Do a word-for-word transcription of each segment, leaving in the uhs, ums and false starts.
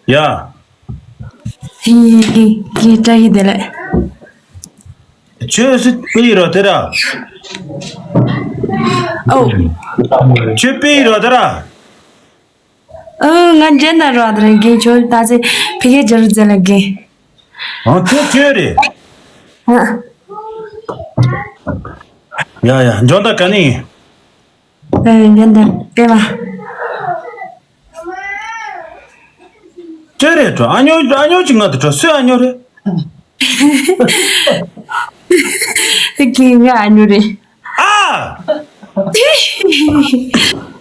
ཡ། ཧི་ཧི་ཧི། བཀྲ་ཤིས་བདེ་ལེགས། ཁྱོད་སུ་པི་ཡི་རོ་དེ་ར། ཨོ། ཁྱོད་པི་ཡི་རོ་དེ་ར། ཨོ། ང་འཇན་ན་རོ་དེ་ར། གི་ཁྱོད་ད་ཚེ་ཕི་གེ་ཇར་ཛེ་ལ་གི། ཨང་། ཁྱོད་ཁྱོད་རེད། ཨ། ཡ་ཡ། འཇོན་ད་ག་ནི། ཨེ། འཇན་ད་པེ་མ། ཅི་རེད་འགྲོ། ཨ་ཉོ་ཨ་ཉོ་ཅིག་ང་དུ་འགྲོ། སུས་ཨ་ཉོ་རེད། ཀི་ང་ཨ་ཉོ་རེད། ཨ།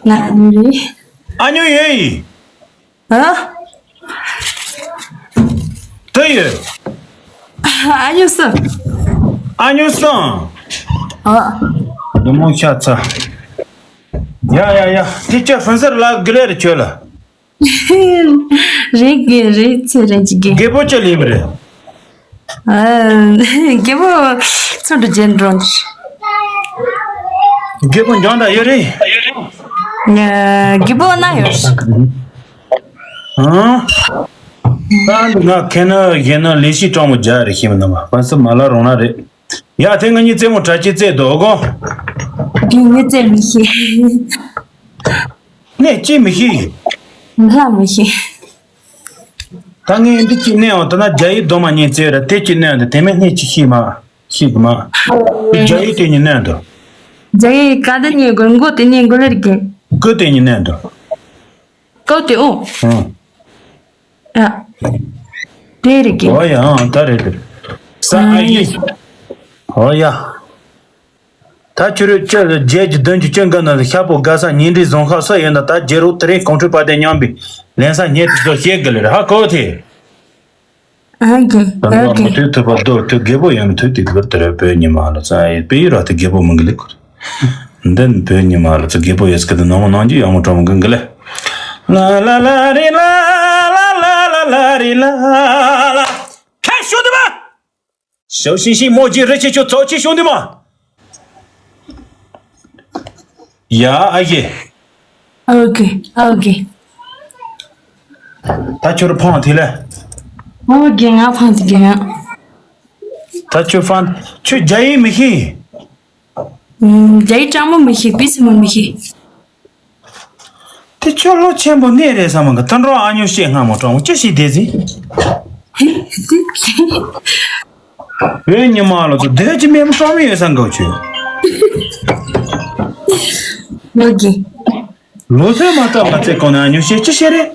ང་ཨ་ཉོ་རེད། ཨ་ཉོ་ཡོད་ཡིན། ཨ། དེ་ཡོད། ཨ་ཉོ་སོང་། ཨ་ཉོ་སོང་། ཨ། འདི་མོ་ཤ་ཚ། ཡ་ཡ་ཡ། དེ་ཅི་ཧྥན་སར་ལ་དགེ་ལས་རེད་ཁྱོད་ལ། རེད་གི་རེད། ཚེ་རིང་གི་གི། རྒད་པོ་ཅི་ལེན་པ་རེད། ཨ། རྒད་པོ་ཚོ་འགྲོ་རྒྱན་འགྲོ་འདི། རྒད་པོ་འཇོན་ད་ཡོད་རེད། ཨ། རྒད་པོ་ན་ཡོད། ཨང་། ད་ང་ཁེ་ན་གཞན་ན་ལས་གཞི་སྤྲང་མོ་རྒྱག་རེད་ཤེས་མི་འདུག་མ། ཧྥན་སར་མ་ལ་རོང་ན་རེད། ཡ། དེ་ང་གཉིས་རྩེད་མོ་གྲ་ཅི་རྩེད་འདུག་གོ། དེ་ངས་རྩེད་མི་ཤེས། ནས་ཅི་མི་ཤེས། ལྷ་མི་ཤེས། ད་ངས་འདི་ཅི་ནས་འོང་། ད་ན་རྒྱ་ཡིག་རྡོ་མ་ཉན་རྩེད་ར། དེ་ཅི་ནས་འོང་། དེ་མེད་ནས་ཅི་ཤེས་མ། ཤེས་གི་མ། རྒྱ་ཡིག་དེ་ཉིན་ནས་འདུག་རྒྱ་ཡིག་ག་དེ་ཉན་དགོས། མགོ་དེ་ཉན་དགོས་ལེར་གི། མགོ་དེ་ཉིན་ནས་འདུག་ཀོ་ཏེ་ཨོ། ཨང་། ཨ། དེ་རེད་གི། ཨོ་ཡ། ཨང་། ད་རེད་དེ། ས་ཨ་ཨ་ཡི། ཡི། ཨོ་ཡ། ད་ཁྱོད་རེ་ཅི་རེད། བརྒྱད་ཀྱི་བདུན་གྱི་བཅུ་འགའ་ན་ཤ་པོ་དགའ་ས་ཉིན་རེ་བཟང་ཁ་ས་ཡོད་ན། ད་རྒྱལ་རོགས་དེ་རིང་གོང་ཁྲོས་པ་དེ་མཉམ་པའི་ལན་ས་ཉེ་དུ་ཚོ་བཤད་གི་ལེར་ཧ་གོ་ཐེ། ཨ་གི། ད་ཨ་ནི་གི། མུ་མཐུད་ཐུབ་པ་རྡོ་ཐུབ་རྒད་པོ་ཡོད་མི་ཐུབ་དེ་གི་བར་དེར་བོད་ཉི་མ་ལ་ཙ་ཡི་པི་ཡི་ར་དེ་རྒད་པོ་མི་གི་ལེ་ཁུར། འདི་ནི་བོད་ཉི་མ་ལ་ཙ་རྒད་པོ་ཡོད་སྐད་དུ་ནང་མོ་ནང་རྒྱུ་ཡག་མོ་གྲོང་མོ་གི་གི་ལེ། ལ་ལ་ལ་རི་ལ་ལ་ལ་ལ་ལ་རི་ལ་ལ། ཁ་ཤོ་དི་མ། ཞའོ་ཤིང་ཤིང་མོ་ཇི་རི་ཆེ་ཆོ་ཚོ་ཆེ་ཤོ་དི་མ། ཡ་ཨ་ཡེ། ཨོ་ཀེ། ཨོ་ཀེ། ད་ཁྱོད་ཕང་དེ་ལས། ཨོ་ཀེ། ང་ཕང་དེ་གི་ཡང་། ད་ཁྱོད་ཕང་། ཁྱོད་རྒྱ་ཡིག་མི་ཤེས། ཨུམ། རྒྱ་ཡིག་སྤྲང་མོ་མི་ཤེས། པི་སི་མོ་མི་ཤེས། དེ་ཁྱོད་ལོ་ཆེན་པོ་གནས་རེད་ས་མ་གི། ད་འགྲོ་ཨ་ཉོ་བཤད་སྔ་མོ་སྤྲང་མོ་ཅི་ཞིག་བསྡད་ཟིན། བོད་ཉི་མ་ལོ་ཚོ་སྡོད་ཀྱི་མེད་མོ་སྤྲང་མོ་ཡོད་ས་འགའ་ཁྱོད། ལོ་གི། ལོ་ཚོད་མ་ཚར་བ་ཚེ་གང་ན་ཨ་ཉོ་བཤད་ཅི་བཤད་རེད།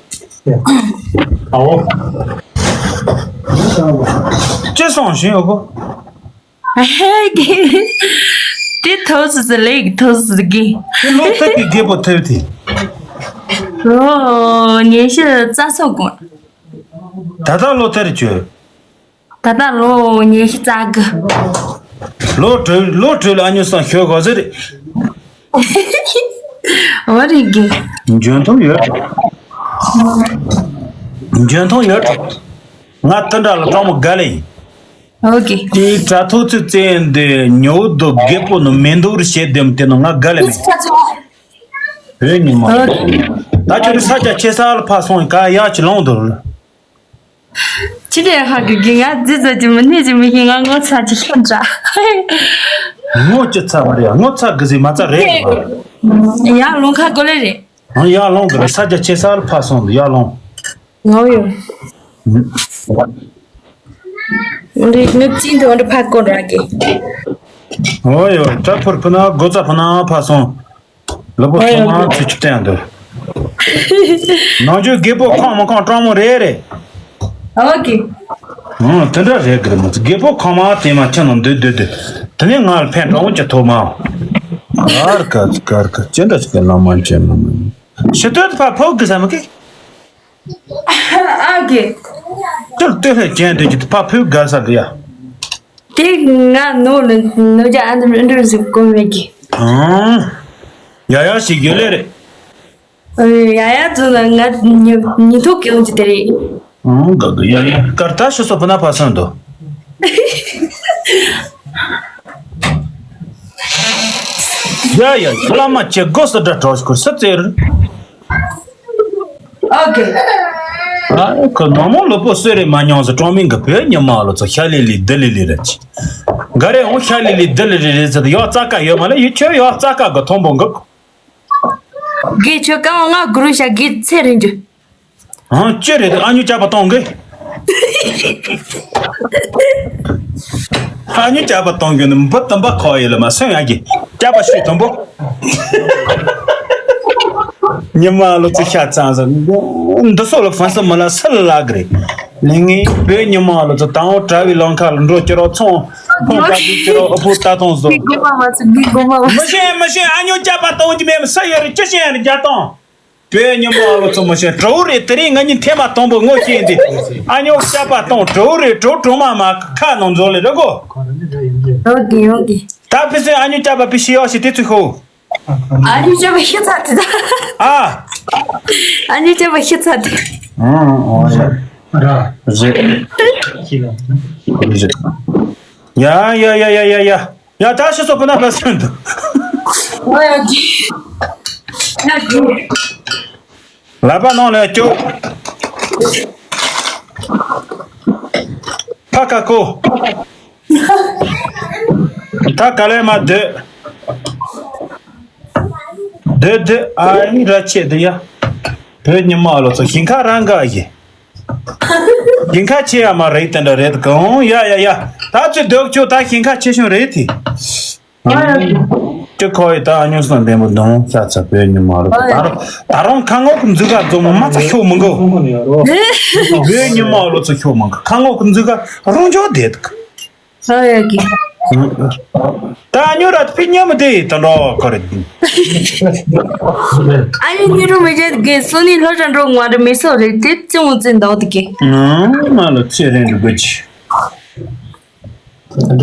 ཨའོ། ཅི་སོང་ཞིང་ཡོད་གོ། ཧེ་གི། དེ་ཐོབ་སི་སི་ལེགས་ཐོབ་སི་གི། དེ་ལོ་ཐབས་ཀྱི་རྒད་པོ་ཐབས་དེ། ལོ་ཉི་ཤུ་རྩ་སོ་གོ། ད་ལྟ་ལོ་ཐར་བྱོས། ད་ལྟ་ལོ་ཉི་ཤུ་རྩ་དགུ། ལོ་དྲུག་ལོ་དྲུག་ལ་ཨ་ཉོ་སང་ཤོད་གོ་ཟེར། འོ་རེད་གི། འཇོན་ཐང་ཡོད། འཇོན་ཐང་ཡོད། ང་དེ་འདྲ་ལ་སྤྲང་མོ་དགའ་ལེ་ཡིན། ཨོ་ཀེ། དེའི་དྲ་ཐོག་ཚོས་བཙལ་འདི་ཉོ་འདུག་རྒད་པོ་ནི་མེ་འདུག་རེ་བྱེད་དེམ་དེ་ནི་ང་དགའ་ལེ་མེད། བོད་ཉི་མ། ཨོ་ཀེ། ད་ཁྱོད་ནི་ས་ཆ་ཆེ་ས་ལ་ཕ་སོང་ཡིན་ག་ཡག་ཅི་ལོང་འདུག་ཅི་འདྲ་ཧ་གི་གི། ང་རྫི་ཙ་ཅི་མི་ནི་ཅི་མི་ཤེས། ང་ངོ་ཚ་ཅི་ཤོད་འདྲ། ངོ་ཅི་ཚ་མ་རེད། ངོ་ཚ་གི་ཟི་མ་ཚ་རེད། ཡང་ལོང་ཁ་གོ་ལེ་རེད། ཡར་ལོངས་དགོས་རེད། ས་རྒྱ་ཆེ་ས་ལ་ཕར་སོང་དུ་ཡར་ལོངས། ངའོ་ཡོ། འདི་ནུབ་ཅིང་དུ་འདི་ཕར་སྐོར་ར་གི། ངའོ་ཡོ། བྲག་ཕུར་ཕུ་ན་སྒོ་རྩ་ཕུ་ན་ཕར་སོང་། ལུས་པོ་ངའོ་ཡོ། ཐོག་མར་ཚུར་ཅིག་བསྟན་འདུག་ནང་ཆོས་རྒད་པོ་ཁོང་མ་ཁོང་སྤྲང་མོ་རེད་རེད། ཨོ་ཀེ། ཨང་། དེ་འདྲ་རེད་གི་རེད་མ་ཚོ། རྒད་པོ་ཁོང་མ་དེ་མ་ཁྱེད་ནང་འདུག་འདུག་འདུག་དེ་ནས་ང་ལ་ཕན་སྤྲང་མོ་ཅིག་ཐོབ་མ། གར་ག་གར་ག་ཅི་འདྲ་ཞིག་གི་ལམ་མ་ཅན་ལམ་མ་ཡིན། ཕྱི་སྟོད་དུ་ཕར་ཕོག་དགོས་ས་མི་ཀི། ཨ་ཀེ། ཅིར་སྟོད་ལྷས་ཅན་དུ་ཅིག་ཕར་ཕོག་དགའ་ས་གི་ཡ། དེ་ང་ནོ་ལ་ནོ་ཇ་ཨ་འདྲ་འདྲ་ཟིག་གོ་མེད་གི། ཨང་། ཡ་ཡ་ཞིག་ཡོད་ལེ་རེད། ཨ། ཡ་ཡ་ཚོ་ལ་ང་ཉི་ཉི་ཐོག་གི་འོང་གི་དེ་རེད། ཨང་། དགའ་དགའ་ཡ་ཡ། སྐར་ད་ཤི་སོ་ཕུ་ན་ཕ་སོན་དོ། ཡ་ཡ། བླ་མ་ཁྱེད་སྒོ་སུ་འདྲ་གྲོགས་ཤིག་ཁུར་སུ་བཙལ། ཨོ་ཀེ། ཨ་ཁོ་ནང་མོ་ལོ་པོ་སུ་རེད་མ་མྱོང་ཟེར། གྲོང་མི་གི་བོད་ཉི་མ་ལོ་ཚོ་ཤ་ལི་ལི་དི་ལི་ལི་རེད། ག་རེ་འོང་ཤ་ལི་ལི་དི་ལི་ལི་རེད་ཟེར། ཡག་རྩ་ཀ་ཡོད་མ་ལ་ཡི་ཁྱོད་ཡག་རྩ་ཀ་གི་མཐོང་པོ་འགུག་གི་ཁྱོད་ཀ་བ་ང་གུ་རུ་ཤ་གི་ཚེ་རིང་རྒྱུ། ཨང་ཅི་རེད། ཨ་ཉུ་ཅག་པ་གཏོང་གི། ཨ་ཉུ་ཅག་པ་གཏོང་གི་ནི་འབུ་དུམ་པ་ཁོ་ཡི་ལ་མ་སོན་ཡ་གི་ཅག་པ་ཤུས་དུམ་པོ། ཉི་མ་ལོ་ཚོ་ཤ་ཚང་ཟེར། འདི་སོགས་ལ་ཧྥན་སི་མི་ལ་སི་ལ་ལ་གི་རེད། ལས་ངན་བོད་ཉི་མ་ལོ་ཚོ་དང་པོ་གྲྭ་བའི་ལམ་ཁ་ལ་འགྲོ་ཅི་རོགས་ཚོང་ཕོང་པ་ཅི་ཅི་རོགས་ཨ་ཕོ་ལྟ་སྟངས་བཟོ། གི་གོ་མ་མ་ཚོ་གི་གོ་མ་མ། མི་ཤེས་མི་ཤེས། ཨ་ཉོ་ཅག་པ་གཏོང་གི་མེད་མི་ས་ཡོད་རེད། ཅི་ཤེས་ཡ་རེད་རྒྱ་གཏོང་། བོད་ཉི་མ་ལོ་ཚོ་མི་ཤེས་གྲོ་བོ་རེད། དེ་རིང་ང་གཉིས་ཐེངས་མ་དང་པོ་ངོ་ཤེས་འདི། ཨ་ཉོ་ཅག་པ་གཏོང་གྲོ་བོ་རེད། གྲོ་གྲོ་མ་མ་ཁ་ནང་འཛོལ་ལེ་རེད་གོ། ཡོད་གི་ཡོད་གི། ད་ཕི་སེ་ཨ་ཉོ་ཅག་པ་པི་ཤི་ཡོ་ཤི་དེ་ཚུ་ཤོ། ཨ་ཉོ་ཅག་པ་ཤི་ཚ་དེ་ད། ཨ། ཨ་ཉོ་ཅག་པ་ཤི་ཚ་དེ། ཨང་ཨང་ར་རེད། རེད། ཡ་ཡ་ཡ་ཡ་ཡ་ཡ། ཡ་ད་ཤི་སོ་ཁོ་ན་ཕ་སེ་འདུག་ཨོ་ཡ་ཇི། ཡ་ཇི། ལག་པ་ནང་ལ་སྐྱོ། ཕ་ཁ་ཁོ། ད་ག་ལེ་མ་སྡོད། སྡོད་སྡོད། ཨ་ཡིན་ར་ཆེ་འདི་ཡ། བོད་ཉི་མ་ལོ་ཚོ་ཞིང་ཁ་རང་ག་ཡི། ཞིང་ཁ་ཆེ་ཡ་མ་རེད་དེ་འདྲ་རེད་གང་ཡ་ཡ་ཡ། ད་ཚོད་སྡོད་ཆོག་ད་ཞིང་ཁ་ཆེ་ཤོས་རེད་དེ། ཅི་ཁོ་ཡི་ད་ཨ་ཉོ་སོང་ལྡན་པོ་འདུག་ཤ་ཚ་བོད་ཉི་མ་ལོ་ཚོ། ད་རུང་ད་རུང་ཁ་ངོ་གི་འཛུལ་ག་འཛོམས་མ་ཚ་ཤོག་མི་འགོ། བོད་ཉི་མ་ལོ་ཚོ་ཤོག་མི་འགོ། ཁ་ངོ་གི་འཛུལ་ག་རང་ཅོག་བསྡད་འདུག་ཨོ་ཡ་གི། ད་ཨ་ཉོ་ར་ཕི་ཉམས་དེ་ད་འགྲོ་གོ་རེད། ཨ་ཉོ་ཉི་རུ་མི་བྱེད་གི་སོ་ནི་ལྷོ་ཅན་འགྲོ་ང་རེ་མི་སོ་རེད་དེ་ཙི་མོ་ཙི་འདོག་དེ་གི། ང་ལ་ཚེ་རིང་རུ་གོ་ཅི།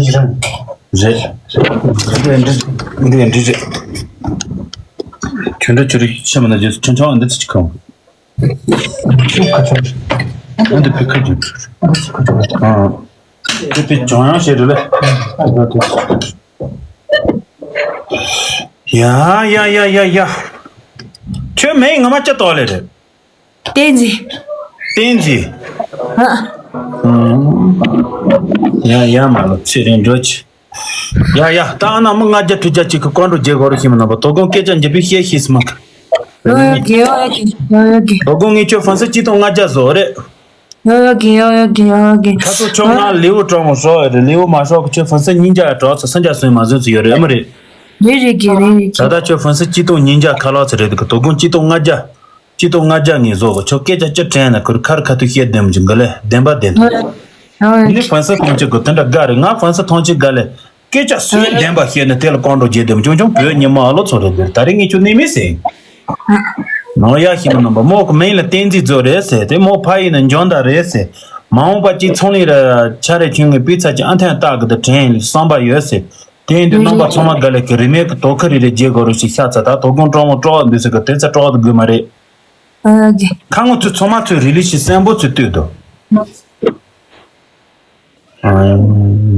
རེད། འདི་འདི་འདི་འདི་རེད། ཁྱོད་འདྲ་ཁྱོད་རིག་ཆ་མ་ན་རྗེས་སུ་ཁྲིམས་ཆང་འདི་ཚོ་ཅི་ཁང་། ཨ་འདི་ཕི་ཁ་ཅུ། ཨ། དེ་དེ་ཅོང་ཡང་བཤད་རེད་ལེ། ཡ་ཡ་ཡ་ཡ་ཡ། ཁྱོད་མིང་ངོ་མ་ཅི་ཏོག་ལེ་རེད། བསྟན་འཛིན། བསྟན་འཛིན། ཨ། ཡ་ཡ་མ་ལོ་ཚེ་རིང་འགྲོ་ཆེ། ཡ་ཡ། ད་ཨ་ན་མི་ལྔ་བརྒྱ་དྲུག་བརྒྱ་ཅིག་གི་བཀའ་འགྲོ་རྒྱལ་གོ་རུ་ཤི་མི་ན་པ་དོ་དགོང་སྐད་ཆ་འཇིབ་པའི་བཤད་ཤི་སི་མ་གི། ཡོ་ཡོ་གི་ཡོ་ཡོ་གི་ཡོ་ཡོ་གི། དོ་དགོང་ངས་ཁྱོད་ཧྥན་སི་གཅིག་སྟོང་ལྔ་བརྒྱ་བཟོ་རེད། ཡོ་ཡོ་གི་ཡོ་ཡོ་གི་ཡོ་ཡོ་གི། ཁ་ཐུག་ཆོག་ང་ལེའུ་གྲོགས་མོ་ཧྲོག་ཡོད་རེད། ལེའུ་མ་ཧྲོག་གི་ཁྱོད་ཧྥན་སི་ཉིན་རྒྱ་གྲོགས་ཚོ་སུམ་བརྒྱ་སོན་མ་སོན་ཚོ་ཡོད་རེད། ཨ་མ་རེད། རེད་རེད་གི་རེད་རེད་ད་གི། ད་ཁྱོད་ཧྥན་སི་གཅིག་སྟོང་ཉིན་རྒྱ་ཁ་ལག་ཚོ་རེད་གི། དོ་དགོང་གཅིག་སྟོང་ལྔ་བརྒྱ། གཅིག་སྟོང་ལྔ་བརྒྱ་ངས་བཟོ་གི། ཁྱོད་སྐད་ཆ་ཅི་དྲན་ན་ཁུར་ཁར་ཁ་ཐུག་བཤད་བདེ་མོ་ཅིག་གི་ལེ། བདེན་པ་བདེན་ཐོག་ཡོ་ཡོ་ནི་ཧྥན་སི་ཐོང་ཆེ་གི་དེ་འདྲ་དགའ་རེད། ང་ཧྥན་སི་ཐོང་ཆེ་དགའ་ལེ། སྐད་ཆ་སུས་བདེན་པ་བཤད་ན་དེ་ལ་བཀའ་འགྲོ་རྒྱས་དེ་མ་ཆུང་ཆུང་བོད་ཉི་མ་ཨ་ལོ་ཚོ་རེད་འདིར། ད་རེས་ངས་ཁྱོད་གནས་མེད་ཟེར། ནོར་ཡ་ཤི་མ་རྣམ་པ་མོ་གི་མིང་ལ་བསྟན་འཛིན་མཛོད་རེད་ཟེར། དེ་མོ་ཕ་ཡིན་ན་འཇོན་ད་རེད་ཟེར། མ་འོངས་པ་གཅིག་ཚོང་ལས་ར་ཆ་རེ་ཁྱོད་ངའི་སྤུས་ཚད་ཀྱི་ཨ་འཐེན་སྟག་གི་དེ་དྲན་ཡིན་བསམ་པ་ཡོད་ཟེར། དེ་ཡིན་དུས་རྣམ་པ་ཚང་མ་དགའ་ལེ་གི་རི་མེད་གི་དོ་ཁུ་རི་རེ་རྒྱས་དགོས་རུ་ཞིག་ཤ་ཚ་ད་དོ་དགོང་གྲོགས་མོ་གྲོགས་འདུས་ཟེར་གི་དེ་ཚ་གྲོགས་དགོས་མ་རེད། ཨ་གི། ཁ་ངོ་ཚོས་ཚང་མ་ཚོས་རི་ལི་ཞིག་སེམས་པོ་ཚོས་ལྟོས་དོ། ཨ།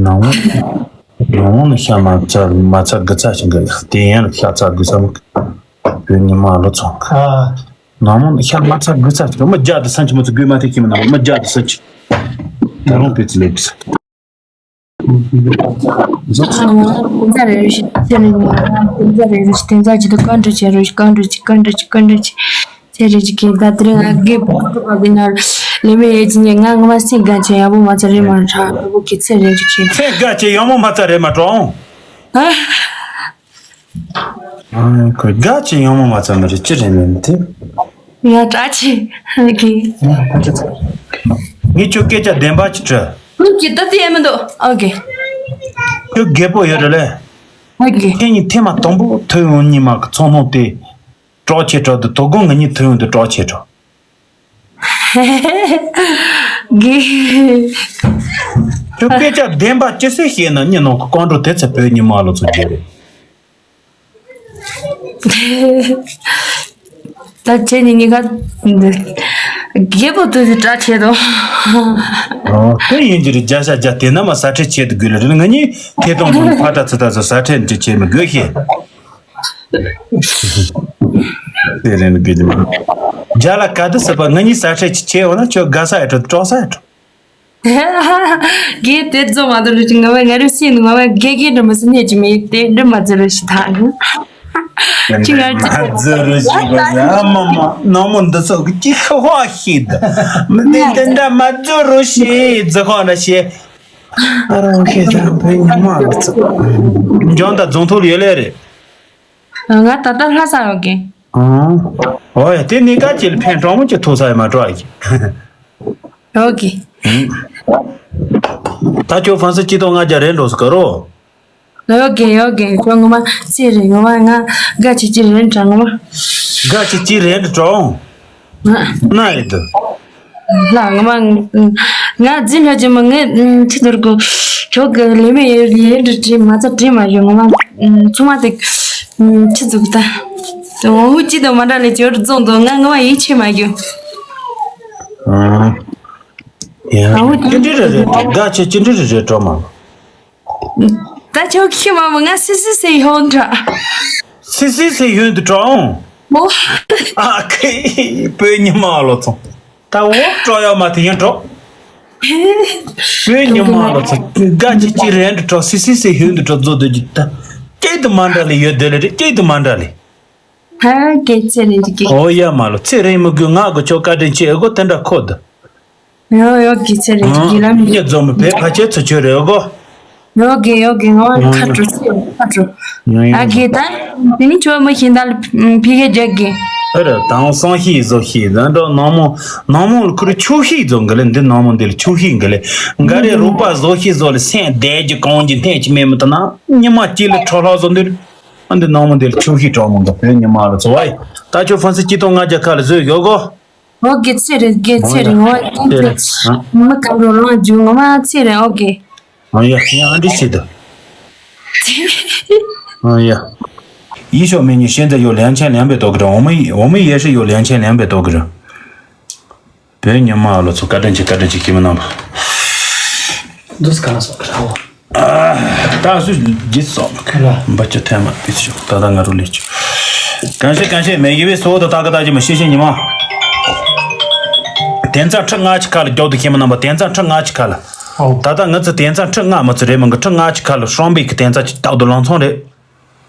ནང་ནང་ནི་ཤ་མ་ཚ་མ་ཚ་དགུ་ཚ་ཞིག་གི་དེ་ཡན་ཤ་ཚ་དགུ་ཚ་མི་བོད་ཉི་མ་ལོ་ཚོང་ཁ། ནང་ནི་ཤ་མ་ཚ་དགུ་ཚ་ཞིག་མི་བརྒྱ་དུ་སན་ཆི་མ་ཚ་དགུ་མ་ཐེ་ཁྱི་མི་ནང་མི་བརྒྱ་དུ་སན་ཆི། ད་རུང་བོད་ཚི་ལེགས་ས། ཁོང་ཚ་རེ་རེ་ཞིག་ཚེ་རིང་ལ་ཁོང་ཚ་རེ་རེ་ཞིག་དེ་ཚ་ཅི་དུ་བཀའ་འདྲི་བྱེད་རོགས་ཞིག་བཀའ་འདྲི་བྱེད་བཀའ་འདྲི་བྱེད་བཀའ་འདྲི་བྱེད་ཚེ་རིང་ཅིག་གིས་ད་དེ་རིང་ང་གི་བུ་ཕྲུག་པ་གི་ནར་ལེ་མི་ཡེ་ཅི་ཉེ་ང་ང་མ་སེང་ག་ཆེ་ཡག་པོ་མ་ཚ་རེ་མ་ཁྲ་ཡག་པོ་གི་ཚེ་རིང་ཅིག་གིས། སེང་ག་ཆེ་ཡག་མོ་མ་ཚ་རེ་མ་གྲོང་། ཨ། ཁོས་དགའ་ཆེ་ཡང་མོ་མ་ཚ་མི་རེད་ཅི་རེད་མིན་དེ། ཡ་དྲག་ཆེ་ཧ་གི། ངས་ཁྱོད་སྐད་ཆ་བདེན་པ་ཅིག་དྲི། ཁྱོད་ཀྱི་ད་ཚེ་ཡ་མི་འདུག་ཨོ་གི། ཁྱོད་རྒད་པོ་ཡོད་རེད་ལེ། ཨོ་གི། ཁྱེད་གཉིས་ཐེངས་མ་དང་པོ་ཐུག་ཡོང་ཉི་མ་གི་ཚོང་ནང་དེ། གྲོགས་ཆེ་གྲོགས་དུ་དོ་དགོང་ང་གཉིས་ཐུག་ཡོང་དུ་གྲོགས་ཆེ་གྲོགས། གི། ཁྱོད་སྐད་ཆ་བདེན་པ་ཅི་སེ་བཤད་ན་ཉི་ནང་གི་ཀོང་ཀྲུ་དེ་ཚེ་བོད་ཉི་མ་ལོ་ཚོ་རྒྱལ་རེད། ད་ཁྱེད་གཉིས་གཉིས་ཀ་རྒད་པོ་དུས་སུ་གྲྭ་ཆད་དོ། ཨོ་དེ་ཡིན་གྱི་རེད། བརྒྱ་ཆ་བརྒྱ་དེ་ན་མ་ས་ཁྲལ་ཆད་དུ་དགོས་ལ་རེད། ང་གཉིས་ཐད་གཏོང་དུ་ཕ་ད་ཚི་ད་ཚོ་ས་ཁྲལ་འདྲི་ཆད་མི་དགོས་ཤེས། དེ་རེད་དགོས་ཀྱི་མ། རྒྱ་ལ་ག་དུས་ཟེར་པ་ང་གཉིས་ས་ཁྲལ་ཅིག་བྱས་འོ་ན་ཁྱོད་དགའ་ས་ཡ་འགྲོ་སྐྲག་ས་ཡ་འགྲོ། རྒན་དེ་རྫོགས་མ་འདུག་ལུ་ཅིག་ང་བས་ང་རུ་སྲིད་ནི་ང་བས་རྒན་རྒན་འདྲ་མ་སྲིད་ནས་ཅི་མེད་དེ་འདྲ་མ་རྫི་རུ་ཞིག་ཐག་ཡིན། ཅི་ང་རྫི་མ་རྫི་རུ་ཞིག་གོ་ཡ་མ་མ་ནང་མོ་འདི་ཚོ་གི་ཅི་ཤོ་ཧ་ཤིད། མི་དེ་དེ་འདྲ་མ་རྫི་རུ་ཞིག་རྫི་ཁོ་འདྲ་ཞིག་ཨ་རོ་ཁེ་ཅང་བོད་ཉི་མ་ལ་ཚོ། འཇོན་དང་རྫོང་ཐོག་ལ་ཡོད་ལེ་རེད། ང་ད་ལྟ་ལྷ་ས་ཡོད་གི། ཨང་། ཨོ་ཡ་དེ་ནི་ཀ་ཅིལ་ཕན་གྲོང་མོ་ཅི་ཐུག་ས་ཡ་མ་གྲོགས་ཀྱི། ཡོད་གི། ད་ཁྱོད་ཧྥན་སི་སྐྱིད་ཏོང་ལྔ་བརྒྱ་རེད་འགྲོ་སི་ཀ་རོ། ཡོད་གི་ཡོད་གི་ཁྱོད་ངོ་མ་ཚེ་རིང་ངོ་མ་ང་དགའ་ཆེ་ཅི་རེད་དྲ་ངོ་མ། དགའ་ཆེ་ཅི་རེད་དྲ་གྲོང་། ན་ཡི་དུ། ལ་ང་མ། ང་རྫི་འཕྲོད་ཀྱི་མི་ངས་ཁྲི་དོར་གོ། ཁྱོད་ཀྱི་ལས་མེད་ཡོད་ལས་འདྲི་དྲི་མ་ཚ་དྲི་མ་ཡོད་ང་མ། ཚང་མ་དེ། ཁྲི་ཚུགས་ད། དེ་འོ་ཧུ་ཅི་དང་མ་འདྲ་ལས་ཅོར་རྫོང་དུ་ང་ང་མ་ཡིད་ཆེས་མ་ཡོད། ཨང་། ཡ། ཨ་ཧུ་ཅི་འདྲི་རེད་རེད་དགའ་ཆེ་ཅི་འདྲི་རེད་རེད་གྲོགས་མ། ད་ཁྱོད་ཁྱི་མ་མོ་ང་སི་སི་སི་ཡོང་འདྲ། སི་སི་སི་ཡོང་འདུག་གྲོང་། མོ། ཨ་ཁེ། བོད་ཉི་མ་ལོ་ཚོང་། ད་འོ་སྤྲོ་ཡག་མ་དེ་ཡང་འགྲོ། བོད་ཉི་མ་ལོ་ཚོང་། དགའ་ཅི་ཅི་རེད་འདུག་གྲོགས་སི་སི་སི་ཡོང་འདུག་གྲོགས་བཟོ་འདོད་ཀྱི་ད། སྐྱིད་དུ་མ་འདྲ་ལེ་ཡོད་འདོད་ལེ་རེད་སྐྱིད་དུ་མ་འདྲ་ལེ། ཧ་གེ་ཚེ་རིང་གི། འོ་ཡ་མ་ལོ་ཚེ་རིང་མི་དགོས་ང་གི་ཆོ་བཀའ་དྲིན་ཆེ་ཨེ་གོ་དེ་འདྲ་ཁོ་ད། ཡོ་ཡོ་གི་ཚེ་རིང་གི་ལམ་ཡོ། ཉེ་འཛོམས་བས་ཕལ་ཆེར་ཚུ་ཆོས་རེད་གོ། ཡོ་གི་ཡོ་གི་ང་ཁ་དྲོ་ཚེ་ཁ་དྲོ། ཡོ་ཡོ། ཨ་གི་ད། དེ་ནི་ཆོ་མི་ཤིན་ད་ལ་ཕི་གེ་རྒྱག་གི། ཨ་ར་དང་སང་ཤི་བཟོ་ཤི་ད་འགྲོ་ནང་མོ་ནང་མོ་ལ་ཁུར་ཆུ་ཤི་བཟོ་འགི་ལེ་འདི་ནང་མོ་འདི་ལ་ཆུ་ཤི་འགི་ལེ། འགའ་རེ་རུ་པ་བཟོ་ཤི་བཟོ་ལ་སེང་བསྡད་ཀྱི་གང་གྱི་འཐེན་གྱི་མེད་མི་ད་ན་ཉི་མ་གཅིག་ལ་ཁྲོ་ལྷག་བཟོ་འདི། ཨ་འདི་ནང་མོ་འདི་ལ་ཆུ་ཤི་གྲོགས་མོ་འདི་བོད་ཉི་མ་ལ་བཟོ་བ་ཡི། ད་ཆོ་ཧྥན་སི་སྐྱིད་ཏོང་ལྔ་བརྒྱ་ཁ་ལ་བཟོས་ཡོད་གོ། ཨོ་གེ་ཚེ་རིང་གེ་ཚེ་རིང་ཨོ་ཡ་ཨོ་ཚེ་རིང་ཨ། མི་གང་རུང་རང་རྒྱུ་ངོ་མ་ཚེ་རིང་ཨོ་གེ། ཨོ་ཡ་ཡ་ཨ་འདྲི་བྱེད་དོ། ཨོ་ཡ། 一宿没有现在有两千两百多个人，我们我们也是有两千两百多个人。 བོད་ཉི་མ་ལོ་ཚོ་བཀའ་དྲིན་ཆེ་བཀའ་དྲིན་ཆེ་ཁྱེད་མི་རྣམ་པ། འདུག་ག་ལ་སོགས་ཀྱི་ར་བ། ད་སུ་རྗེས་སོགས་ཁ་ལ་འབའ་ཅི་ཐལ་མ་པི་སི་ཞོག་ད་ལྟ་ང་རུ་ལས་ཆུ། གང་ཤེས་གང་ཤེས་མེ་གི་བའི་སོ་དོ་ད་ག་ད་ཅི་མ་ཤེས་ཤེས་ཉི་མ། དེང་སང་ཁྲི་ལྔ་ཅིག་ཁ་ལ་མགྱོགས་དུ་ཁྱེད་མི་རྣམ་པ་དེང་སང་ཁྲི་ལྔ་ཅིག་ཁ་ལ། ད་ལྟ་ང་ཚོ་དེང་སང་ཁྲི་ལྔ་མ་ཚོ་རེད་མིན་གི་ཁྲི་ལྔ་ཅིག་ཁ་ལ་ཧྲོམ་པའི་གི་དེང་སང་ཅིག་རྟག་ཏུ་ལང་ཚོང་རེད།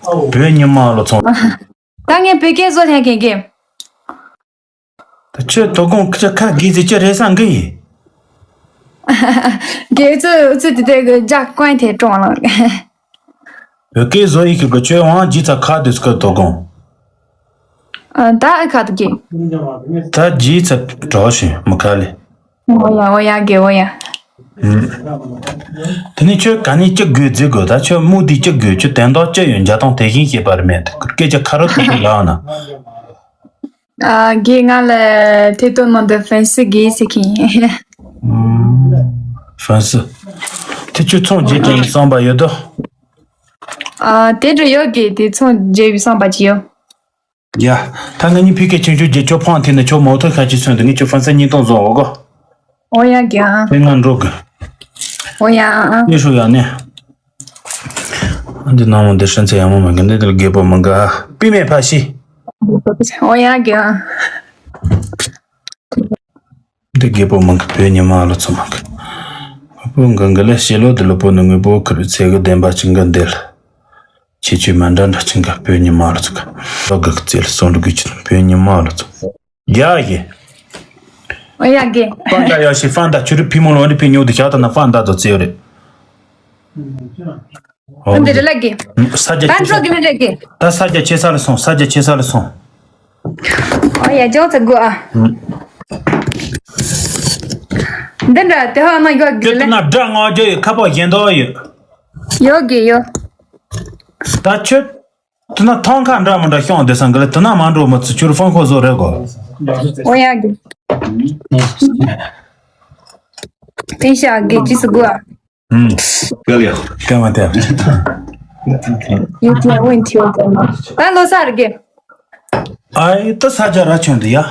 བོད་ཉི་མ་ལོ་ཚོང་། ད་ངས་བོད་སྐད་བཟོ་ཐན་མཁན་གི། ད་ཁྱོད་དོ་དགོང་ཁྱོད་ཁ་གིས་ཟེར་ཁྱོད་རེ་སང་གི་ཡིན། དགེ་ཚུལ་ཚུལ་དེ་དེ་གི་ཇག་ཀོན་དེ་ཀྲོང་ལ། བོད་སྐད་བཟོ་ཡི་གི་གི་ཁྱོད་དབང་ཇི་ཚ་ཁ་དུས་སྐད་དོ་དགོང་། ཨ་ད་ཨེ་ཁ་དུ་གི། ད་ཇི་ཚ་གྲོགས་ཤིང་མི་ཁ་ལེ། འོ་ཡ་འོ་ཡ་གི་འོ་ཡ། དེ་ནི་ཁྱོད་ག་ནི་ཅི་དགོས་ཟེར་དགོས་ད་ཁྱོད་མུ་དེ་ཅི་དགོས་ཁྱོད་དན་རྟགས་ཅི་ཡོད་འཇའ་ཐང་དེ་བཞིན་ཤེས་པ་རེད་མེད་དེ་སྐད་ཆ་ཁ་རོ་ཐུག་ཐུག་ལ་ཨ་ན། ཨ་གི་ང་ལ་ཐེ་གཏོགས་ནང་དུ་ཧྥན་སི་གི་ཟེར་གི་ཡིན། ཧྥན་སི། དེ་ཁྱོད་ཚོང་རྒྱག་དྲན་བསམ་པ་ཡོད་དོ། ཨ་དེ་འདྲ་ཡོད་གི་དེ་ཚོང་རྒྱག་པའི་བསམ་པ་ཅི་ཡོད། ཡ། ད་ང་གཉིས་ཕི་ཀའི་ཆུང་ཆུང་རྗེས་ཆོ་ཕང་ཐི་ནི་ཆོ་མོ་ཐོ་ཁ་ཅིག་སོན་དུ་ངས་ཆོ་ཧྥན་སི་གཉིས་སྟོང་བཟོ་འོ་གོ། འོ་ཡ་གི་ཨ། ཕི་ང་འགྲོ་གི། འོ་ཡ་ཨ། ངས་ཧྲུ་ཡ་ནས། ཨ་འདི་ནང་མོ་འདི་ཧྲན་ཚེ་ཡ་མོ་མ་གི་འདི་འདི་རྒད་པོ་མང་ག་པི་མེ་ཕ་ཤི། འོ་ཡ་གི་ཨ། འདི་རྒད་པོ་མང་གི་བོད་ཉི་མ་ལོ་ཚོ་མང་གི། ཨ་པོ་འགང་གི་ལ་ཤེ་ལོ་འདི་ལོ་པོ་ནི་ངུ་པོ་ཁུར་ཚེ་གི་བདེན་པ་ཅིང་གི་འདེལ། ཁྱེད་ཆོས་མ་འདྲ་འདྲ་ཅིང་ག་བོད་ཉི་མ་ལོ་ཚོ་ག་ལོ་གི་རྩེ་ལ་སོང་འགྲོ་གི་ཆེད་བོད་ཉི་མ་ལོ་ཚོ། ཡ་ཡེ། འོ་ཡ་གི། ཧྥན་ད་ཡ་ཤི་ཧྥན་ད་ཆུ་རུ་ཕི་མོ་ལོ་འདི་ཕི་ཉོ་དུ་ཤ་ད་ན་ཧྥན་ད་དོ་ཚེ་ཡོ་རེད། འོ་འདི་རེད་ལ་གི། ས་རྒྱ་ད་ཆེ་ས་འགྲོ་གི་མི་རེད་གི། ད་ས་རྒྱ་ཆེ་ས་ལ་སོང་ས་རྒྱ་ཆེ་ས་ལ་སོང་། ཨ་ཡ་ཅོག་ཙེ་དགོས་ཨ། འདི་འདྲ་དེ་ཧ་ན་ཡོད་གི་ལེ། ཁྱོད་དེ་ན་དགྲ་ང་རྒྱ་ཡོད་ཁ་པར་གཞན་དོ་ཡོད། ཡོད་གི་ཡོད། ད་ཁྱོད་དེ་ན་ཐང་ཁ་འདྲ་མི་འདྲ་ཤོང་དེ་སང་གི་ལེ་དེ་ན་མ་འགྲོ་མི་ཚུ་ཁྱོད་ཧྥང་ཁོ་བཟོ་རེད་གོ། ཨོ་ཡ་གི། དེ་ཤ་གི་ཅི་སུ་དགོས་ཨ། ཨུམ། སྐལ་ཡ། སྐལ་མ་སྟེར། ཡོད་ཀྱང་འོན་ཐིའོ་ཀྱང་མ། ད་ལོ་སར་གི། ཨའི་ད་ས་ཆ་ར་ཆོན་དུ་ཡ།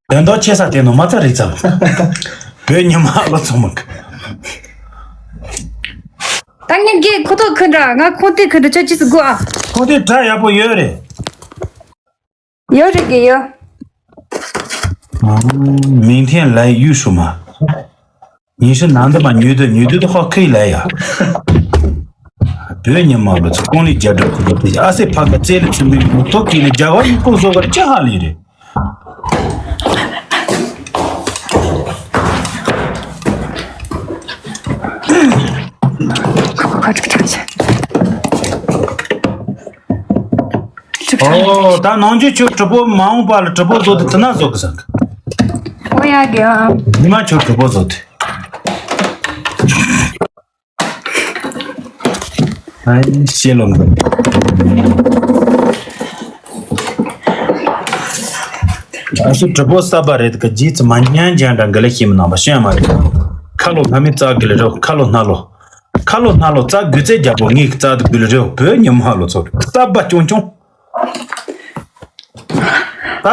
དོན་དག་ཆེ་ས་དེ་ནོ་མ་ཚ་རི་ཙམ། བོད་ཉི་མ་ལོ་ཚོ་མ་གི། ད་ངས་གི་ཁོ་ཐོག་ཁུ་འདྲ་ང་ཁོ་ཏི་ཁུ་འདྲ་ཆོ་ཅི་སུ་དགོས་ཨ། ཁོ་ཏི་དྲ་ཡག་པོ་ཡོད་རེད། ཡོད་རེད་གི་ཡོད། 明天来玉树嘛。你是男的吗？女的，女的的话可以来呀。别你妈了，这公里加这个不对，阿塞帕克这里准备，我都给你讲，我一共说个这样里的。快快快，这个这个这个。 ཨོ། ད་ནང་ཆོས་ཁྱོད་直播མ་འོངས་པ་ལ་直播་བཟོ་དུས་དེ་ན་བཟོ་གི་ཟེར་གི། ཨོ་ཡ་གི་ཨ། ཉི་མ་ཁྱོད་直播བཟོ་དུས། ཨ་ཤེས་ལོ་འགྲོ། ཨ་སུ་直播་གསར་པ་རེད་གི། རྗེས་ཙི་མ་ཉན་ཅན་འདྲ་འགི་ལ་ཤེས་མི་ནང་པ་ཤེས་མ་རེད། ཁ་ལོ་སྔ་མི་རྩ་གི་ལ་རེད། ཁ་ལོ་སྣ་ལོ། ཁ་ལོ་སྣ་ལོ་རྩ་དགུ་རྩེ་རྒྱལ་པོ་ངའི་རྩ་དུ་དགུ་ལ་རེད། བོད་ཉི་མ་ལོ་ཚོ་རྩ་བ་ཆུང་ཆུང་། ད་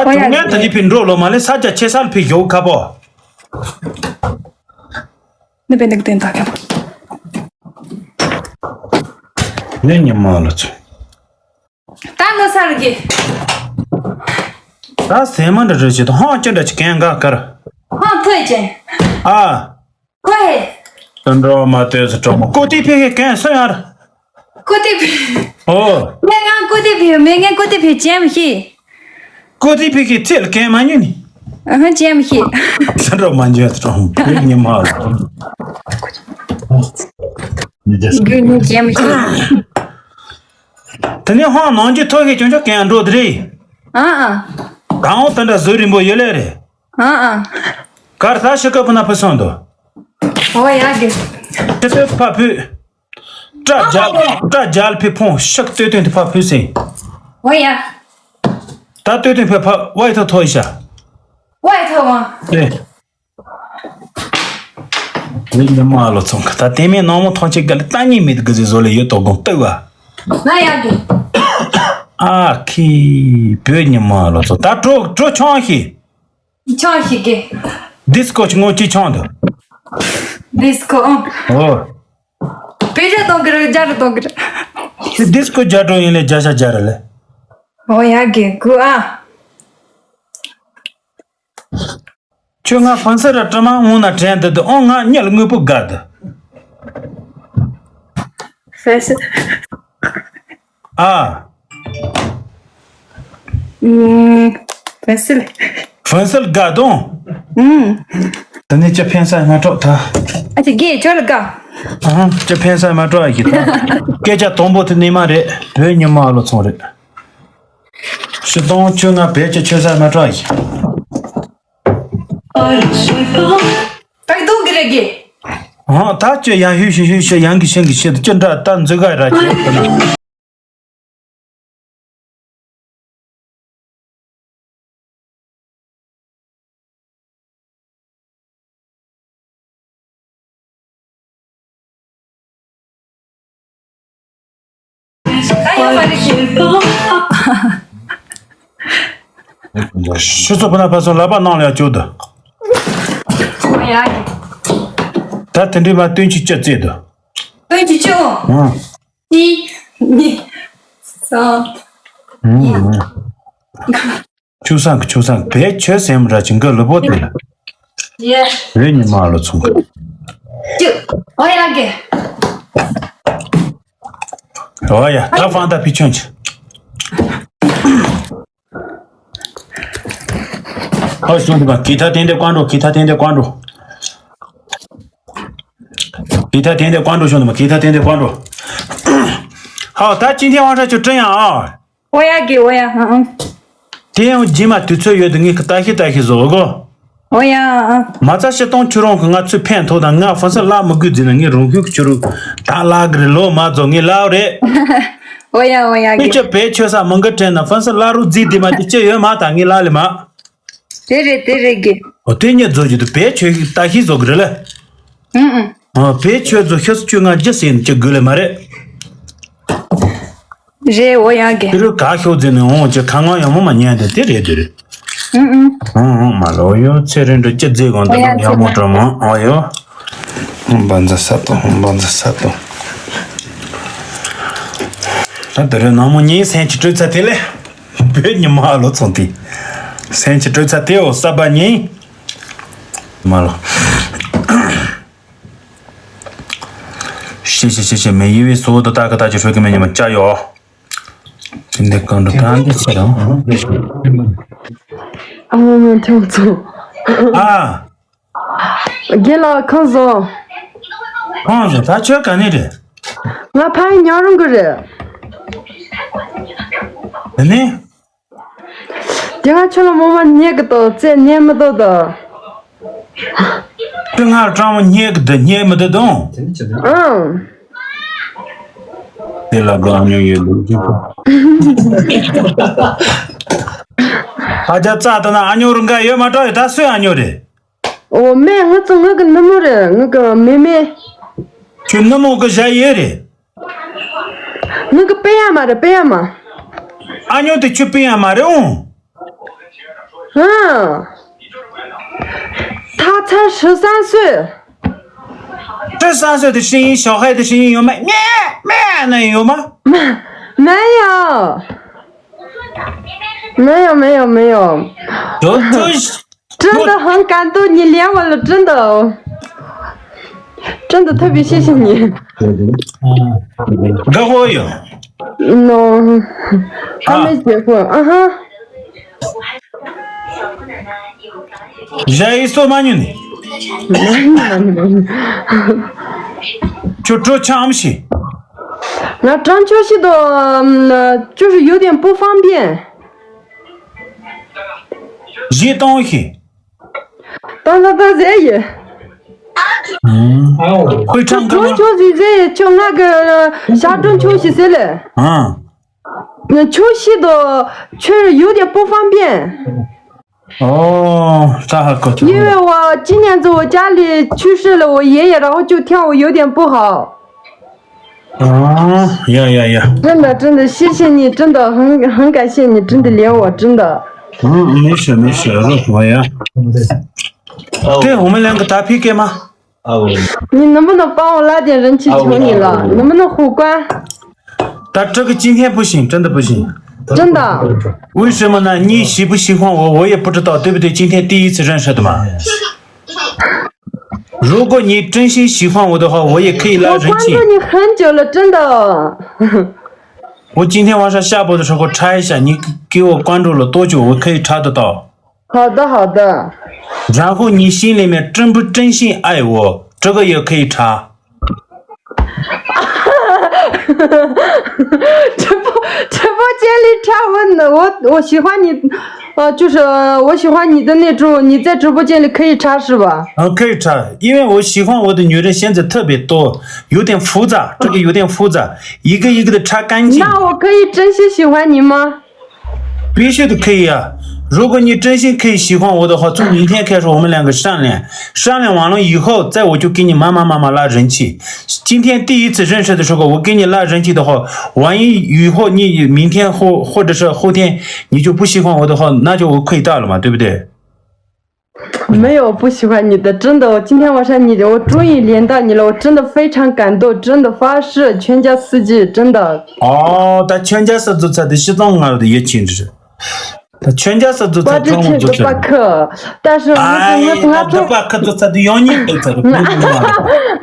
ཁོ་ཡ་ཅུང་ངན་དེ་ནི་ཕི་འགྲོ་ལོ་མ་ལེ་ས་ཆ་ཆེ་ས་ལ་ཕི་ཞོག་ཁ་པོ། ནི་བེ་ནི་གི་དེན་ད་ཁ་པོ། ནི་ཉི་མ་ལོ་ཚོ། ད་ལོ་སར་གི། ད་སེ་མ་འདྲ་རེ་ཞིག་ཧང་ཅི་འདྲ་ཅི་གན་ག་ཀར། ཧང་ཐོས་ཅན། ཨ། ཁོ་ཧེ། དོན་འགྲོ་མ་ལྟོས་སུ་གྲོགས་མོ་ཀོ་ཏི་ཕི་ཧེ་གན་སོ་ཡར། ཀོ་ཏི་ཕི། ཨོ། ངས་ང་ཀོ་ཏི་ཕི་མེ་ངས་ཀོ་ཏི་ཕི་ཅན་མི་ཤེས། ཀོ་ཏི་ཕི་གི་ཚེ་ལ་གན་མ་ཉུ་ནི། ཨ་ཅན་མི་ཤེས། དོན་འགྲོ་མ་ལྟོས་སུ་གྲོགས་མོ་ཉི་མ་ལ། རྒྱུ་ནི་ཅན་མི་ཤེས། དེ་ནས་ཧང་ནང་རྒྱུ་ཐོག་གི་ཅུང་ཅུང་གན་འགྲོ་དེ་རེད། ཨ་ཨ། གང་འོང་དེ་འདྲ་བཟོ་རིན་པོ་ཡོད་ལེ་རེད། ཨ་ཨ། གར་ད་ཤི་ཀ་ཕུ་ན་ཕུ་སོང་དོ། ཨོ་ཡ་གི། ཏི་ཏི་ཕ་ཕུ། ཏྲ་ཇལ་ཏྲ་ཇལ་ཕི་ཕོང་ཤག་ཏོ་ཏོན་ཏི་ཕ་ཕུ་སེ། ཨོ་ཡ། ད་ཏོ་ཏོན་ཕི་ཕ་ཝའི་ཐོ་ཐོ་ཡི་ཤ། ཝའི་ཐོ་ཝང་། ཨེ། ཝེ་ཉི་མ་ལོ་ཚོང་ཁ་ད་དེ་མེད་ནང་མོ་ཐོང་ཆེ་ག་ལ་ལྟ་ཉེས་མེད་གི་ཟེ་བཟོ་ལེ་ཡོད་དོ་དགོང་ལྟ་བ། ང་ཡ་གི། ཨ་ཁི། བོད་ཉི་མ་ལོ་ཚོ་ད་གྲོ་གྲོ་ཆང་ཤི། ཆང་ཞིག་གི། ཌིས་ཀོ་ཆུང་ངུ་ཅི་ཆང་འདུག་ཌིས་ཀོ་ཨང་། ཨོ། བེ་ར་གཏོང་གི་རེད་རྒྱ་ར་གཏོང་གི་རེད། ཌིས་ཀོ་རྒྱ་གྲོ་ཡིན་ལེ་རྒྱ་ཤ་རྒྱ་ར་ལེ། ཨོ་ཡ་གི་གུ་ཨ། ཁྱོད་ང་ཧྥན་སི་ར་ཀྲི་མ་འོང་ན་དྲན་འདི་འདི་ཨོ་ང་གཉིད་དངོས་པོ་དགའ་འདི། ཧྥན་སི། ཨ། ཧྥན་སི་ལ། ཧྥན་སི་ལ་དགའ་དང་། ཨུམ། ད་ནི་ཅི་ཕན་ས་མ་གྲོགས་ད། ཨ་ཅེ་དགེ་ཁྱོད་ལ་དགའ། ཨ་ཅི་ཕན་ས་མ་གྲོགས་ཡི་ད། སྐད་ཆ་དང་པོ་དེ་ནི་མ་རེད་བོད་ཉི་མ་ལོ་ཚོང་རེད། ཤི་སྟོང་ཆུ་ང་བེད་ཀྱི་ཆོད་ས་མ་གྲོགས་ཡི། ད་གདུག་གི་རེད་གི། ཨ་ད་ཅི་ཡང་ཧུ་ཤི་ཧུ་ཤི་ཡང་གི་ཤིང་གི་ཤི་དུ་ཅི་འདྲ་ད་འཛུགས་ག་ར་ཅི་ཡོད་ན། ཤི་ཚོ་པ་ན་ཕ་སོང་ལ་པ་ནང་ལ་ཡ་བཅུག་དུ། ད་དེ་འདྲའི་མ་སྟོན་ཆུ་ཅི་བཙལ་དུ། སྟོན་ཆུ་ཅི་འོང་། གཅིག་གཉིས། གསུམ། ཆུ་སང་གི་ཆུ་སང་བེད་ཆོད་སེམས་ར་ཅིང་གི་ལུ་པོ་དེ་ལ། ཡེ། བེད་ཉི་མ་ལོ་ཚོང་གི། ཅུ། ཨོ་ཡ་གི། ཨོ་ཡ་ད་ཧྥང་ད་ཕི་ཆོན་ཆི། ཨ་ཞུང་དུ་མ་གི་ཐ་ཏན་ཏན་ཀོང་འགྲོ་གི་ཐ་ཏན་ཏན་ཀོང་འགྲོ། གི་ཐ་ཏན་ཏན་ཀོང་འགྲོ་ཞུང་དུ་མ་གི་ཐ་ཏན་ཏན་ཀོང་འགྲོ། ཧའོ་ད་今天晚上就这样啊། ཨོ་ཡ་གི་ཨོ་ཡ་ཨ་ཨ། དེ་ཡང་རྗེས་མ་དུས་ཚོད་ཡོད་དུ་ངས་ཀི་ལྟ་ཤི་ལྟ་ཤི་བཟོ་གོ། ཨོ་ཡ་ཨ། མ་རྩ་ཤི་སྟོང་ཁྱོད་རང་གི་ང་ཚོས་ཕན་ཐོགས་དང་ང་ཧྥང་སི་ལ་མི་དགོས་ཟེར་ན་ངས་རང་ཁུལ་གྱི་ཁྱོད་རུ་ད་ལ་གི་རེད་ལོ་མ་རྫོགས་ངས་ལ་རེད། ཨོ་ཡ་ཨོ་ཡ་གི། ཁྱོད་བེད་ཆོད་ས་མི་འགའ་དྲན་ན་ཧྥང་སི་ལ་རུ་རྫིས་དེ་མ་དེ་ཅི་ཡོད་མ་ད་ངས་ལ་ལེ་མ། དེ་རེད་དེ་རེད་གི། ཨོ་དེ་ཉིད་རྫོགས་རྒྱུ་དུ་བེད་ཆོད་ཤིག་ལྟ་ཤི་བཟོ་གི་རེད་ལ། ཨུ་ཨུ། ཨོ་བེད་ཆོད་རྫོགས་ཤི་སུ་ཁྱོད་ང་རྒྱུ་ཟེར་ནས་ཅི་དགོས་ལེ་མ་རེད། རེད་འོ་ཡ་གི། དེ་རུ་ག་ཤོག་རྫི་ནས་འོང་ཅི་ཁ་ངོ་ཡང་མོ་མ་ཉན་དེ་དེ་རེད་དེ་རེད། ཨུ་ཨུ། ཨང་ཨང་མ་ལོ་ཡོ་ཚེ་རིང་འགྲོ་ཅི་རྫི་གང་དེ་ཡང་མོ་འགྲོ་མང་ཨང་ཡོ། ཧུམ་བ་འཛི་ས་དོ་ཧུམ་བ་འཛི་ས་དོ། ད་དེ་རུ་ནང་མོ་ཉིན་སེན་གྱི་སྤྲོད་ཚ་དེ་ལས། བོད་ཉི་མ་ལོ་ཚོང་དེ། སེམས་ཀྱི་སྤྲོས་ཚད་དེའོ་ས་པ་ཉིན། མ་ལོ། ཤེས་ཤེས་ཤེས་ཤེས་མེ་ཡི་བའི་སོ་དོ་ཏ་ཀ་ཏ་ཅི་ཧྲོ་ཀི་མེ་ཉི་མ་ཅ་ཡོ། ཅི་འདི་གང་འགྲོ་གང་འདི་ཆེ་རང་། ཨ་མ་མ་ཐོང་ཚོ། ཨ། རྒན་ལགས་ཁམས་བཟང་། ཁམས་བཟང་ད་ཁྱོད་ག་ནས་རེད། ང་ཕ་ཡུལ་ཉག་རོང་གི་རེད། དེ་ནས། དེ་སྔ་ཁྱོད་ལ་མོ་མ་རྙེད་གི་དོ་རྩེད་རྙེད་མི་དོ་དོ། དེ་སྔ་སྤྲང་མོ་རྙེད་གི་དོ་རྙེད་མི་དོ་དོ། ཨང་། དེ་ལ་དགོས་ཨ་ཉོ་ཡོད་ལུགས་ཀྱི། ཨ་ཅག་རྩ་ད་ན་ཨ་ཉོ་རུ་འགའ་ཡོད་མ་གྲོ་ཡོད་ད་སུས་ཨ་ཉོ་རེད། ཨོ་མེ་ང་ཚོ་ང་གི་ནུ་མོ་རེད་ང་གི་མེ་མེ། ཁྱོད་ནུ་མོ་གི་ཞ་ཡོད་རེད། ང་གི་པེ་ཡ་མ་རེད་པེ་ཡ་མ། ཨ་ཉོ་དེ་ཁྱོད་པེ་ཡ་མ་རེད་འོང་། ཨ། ཐག་ཚར་ཧྲི་སང་སོས། ཧྲི་སང་སོས་དེ་ཧྲི་ཡིན་ཞོགས་ཧའི་དེ་ཧྲི་ཡིན་ཡོད་མ་མེ་མེ་ན་ཡོད་མ།没有，没有，没有。 ཡོད་ཚོད། 真的很感动你连我了，真的，真的特别谢谢你。 དགའ་པོ་ཡོད། No，还没结婚，啊哈。 ཞ་ཡི་སོ་མ་ཉུ་ནི། ཁྱོད་ཀྲོ་ཆམ་ཤི། 那张秋喜的，嗯，就是有点不方便。 ཞེས་གཏོང་ཤི། 当当当然也。 ཁོས་ཁྲང་ཁ་མ། 中秋节这也就那个，下中秋节谁嘞？ ཨ། 那秋喜的确实有点不方便。 ཨོ། ད་ཧ་གོ་ཐུབ། 因为我今年子我家里去世了我爷爷，然后就天我有点不好。 ཨ། ཡ་ཡ་ཡ། 真的真的谢谢你，真的很很感谢你，真的连我真的。 ཨ། 没事没事，我呀。དེ་འོ་མ་ལེན་གི་ད་ཕི་ཀེ་མ། 你能不能帮我拉点人气？求你了，能不能互关？ ད་这个今天不行，真的不行。 真的。 为什么呢？你喜不喜欢我，我也不知道，对不对？今天第一次认识的嘛。如果你真心喜欢我的话，我也可以拉人气。 我关注你很久了，真的。 我今天晚上下播的时候查一下，你给我关注了多久，我可以查得到。 好的，好的。 然后你心里面真不真心爱我，这个也可以查。 直播直播间里查我，我我喜欢你，呃，就是我喜欢你的那种，你在直播间里可以查是吧？ 啊，可以查，因为我喜欢我的女人现在特别多，有点复杂，这个有点复杂，一个一个的查干净。 那我可以真心喜欢你吗？ 必须的可以啊。如果你真心可以喜欢我的话，从明天开始我们两个商量，商量完了以后，再我就给你慢慢慢慢拉人气。今天第一次认识的时候，我给你拉人气的话，万一以后你明天或或者是后天你就不喜欢我的话，那就我亏大了嘛，对不对？ 没有不喜欢你的，真的，我今天晚上你，我终于连到你了，我真的非常感动，真的发誓，全家四季，真的。 ཨོ། ད་ཁྱོད་ཅག་ས་རྫུ་ཚ་དེ་ཤི་ཙང་ང་རུ་དེ་ཡིད་ཆེས་འདྲི། ད་ཁྱོད་ཅག་ས་རྫུ་ཚ་ཁྲོ་མོ་རྫུ་ཚ། 我之前都不客，但是我 ཨའི། ད་རྫུ་པ་ཁ་རྫུ་ཚ་དེ་ཡོང་ཉིད་དེ་ཚ་རུ་ཁོ་ཡིན་མ།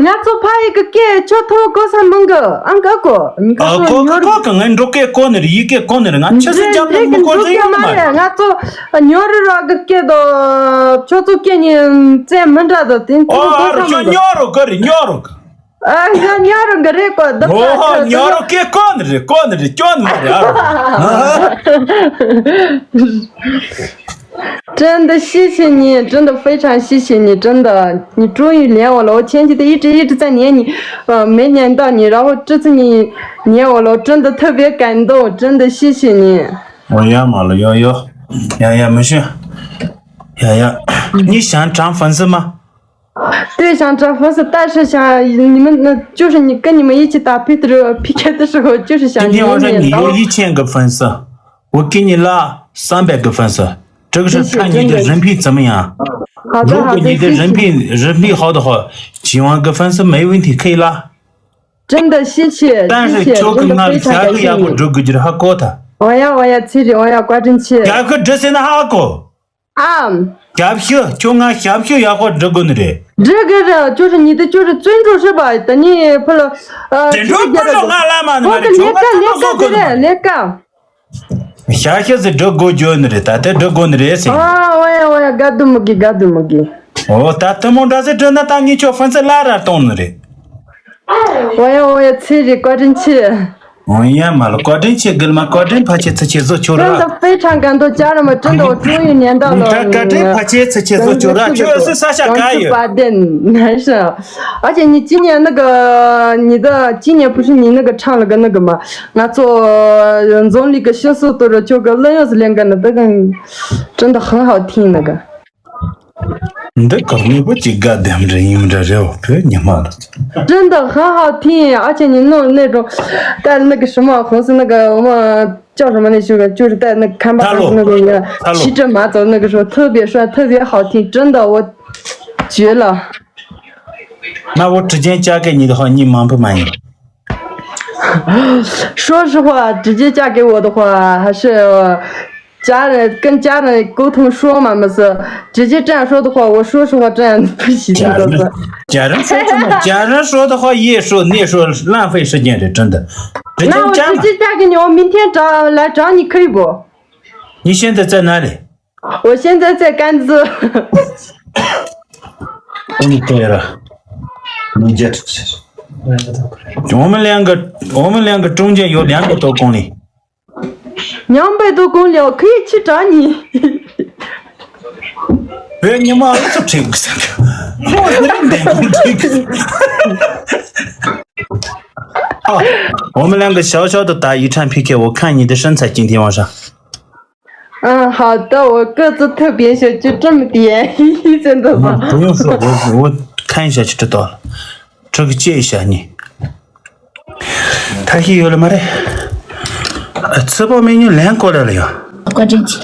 ང་ཚོ་ཕ་ཡི་གི་སྐད་ཆོ་ཐོ་གོ་ས་མང་གི་ཨང་ག་གོ། ཨ་གོ་གི་གོ་གི། ངའི་འབྲོག་སྐད་གོ་ནི་རེད། ཡི་གེ་གོ་ནི་རེད། ང་ཆི་སི་རྒྱབ་ནི་མི་གོ་ཟེར་ཡོད་མ་རེད། ང་ཚོ་ཉོ་རི་ར་གི་སྐད་དོ་ཁྱོད་ཚོ་སྐད་ནི་རྩེ་མི་འདྲ་དོ་དེ་ཚོ་གོ་ཨ་རུ་ས་ཁྱོད་མི་ཉོ་རུ་གི་རེད། ཉོ་རུ་གི། ཨ་ང་ཉོ་རུ་གི་རེད་གོ། འདི་ཨོ་ཉོ་རུ་སྐད་གོ་ནི་རེད། གོ་ནི་རེད། སྐྱོ་ནི་མ་རེད། ཨ་རུ། 真的谢谢你，真的非常谢谢你，真的，你终于连我了。我前几天一直一直在连你，呃，没连到你，然后这次你连我了，我真的特别感动，真的谢谢你。 ཨོ་ཡ་མ་ལོ་ཡོ་ཡོ། ཡ་ཡ་མི་ཤི། ཡ་ཡ། 你想涨粉丝吗？ 对，想涨粉丝，但是想你们那就是你跟你们一起打 P K 的时候，就是想你们连到。 今天晚上你有一千个粉丝，我给你拉三百个粉丝，这个是看你的人品怎么样。 好的，好的，谢谢。 如果你的人品人品好的话，几万个粉丝没问题，可以拉。 真的谢谢，但是求个俺下个也不这个也不这个哈高他。 我要我要谢谢，我要关注谢。 下个这些那哈高。ཨམ། ཞབས་ཞུ། ཁྱོད་ང་ཞབས་ཞུ་ཡག་པོ་སྒྲུབ་དགོས་ནི་རེད། སྒྲུབ་དགོས་རེད། ཁྱོད་རང་ཉིད་དེ་ཁྱོད་རང་བཙོན་འགྲོ་སྲིད་པ། ད་ནི་ཕུ་ལ། དེ་འགྲོ་ཕུ་ལ་ང་བླ་མ་ནི་མ་རེད། ཁྱོད་ང་བཙོན་འགྲོ་བཟོ་དགོས་ནི་རེད། ཞབས་ཞུ་ཟིག་སྒྲུབ་དགོས་བརྗོད་ནི་རེད། ད་དེ་སྒྲུབ་དགོས་ནི་རེད་ཟེར། ཨ་ཝ་ཡ་ཝ་ཡ། དགའ་སྡུག་མི་དགོས། དགའ་སྡུག་མི་དགོས། འོ་ད་དེ་མོ་འདྲ་ཟིག་སྒྲུབ་ན་ད་ངས་ཁྱོད་ཧྥན་སི་ལ་ར་གཏོང་ནི་རེད། ཝ་ཡ་ཝ་ཡ། ཚེ་རིང་བཀའ་དྲིན་ཆེ། འོ་ཡ་མ་ལ་བཀའ་དྲིན་ཆེ། དགེ་ལ་མ་བཀའ་དྲིན་ཕལ་ཆེར་ཚེ་ཆེ་བཟོ་ཁྱོད་ར། 真的非常感动，家人们，真的，我终于连到了。 ད་བཀའ་དྲིན་ཕལ་ཆེར་ཚེ་ཆེ་བཟོ་ཁྱོད་ར། ཁྱོད་ཨ་སི་ས་ཤ་ག་ཡོད། 八点，还是，而且你今年那个，你的，今年不是你那个唱了个那个吗？ ང་ཚོ་འཛོམས་ལི་གི་ཕྱི་སོ་དུ་རུ་ཁྱོད་ཀྱི་གླུ་ཡོངས་སུ་ལེན་གི་ནི་དེ་གི་真的很好听那个。 འདི་གོ་མི་བུ་གཅིག་དགའ་ལྡན་རེ་ཡིན་འདྲ་རེད། འོ་བོད་ཉི་མ་ལ། 真的很好听，而且你弄那种，带那个什么红色那个我们叫什么那首歌，就是带那个看吧，那个骑着马走那个时候特别帅，特别好听，真的我绝了。 那我之前嫁给你的话，你满不满意？ 说实话，直接嫁给我的话，还是家人跟家人沟通说嘛，没事，直接这样说的话，我说实话这样不行的。 假人说什么？假人说的话，越说越说浪费时间的，真的。直接讲嘛。 那我直接嫁给你，我明天找来找你可以不？ 你现在在哪里？ 我现在在甘孜。 我们两个，我们两个中间有两百多公里。 两百多公里，我可以去找你。 哎，你妈，这这个，我这个。 啊，我们两个小小的打一场 P K，我看你的身材今天晚上。 嗯，好的，我个子特别小，就这么点，真的吗？ 不用说，我我看一下就知道了，这个借一下你。他也有了吗嘞？呃，吃饱没有？连过来了呀。 བཀའ་དྲིན་ཆེ།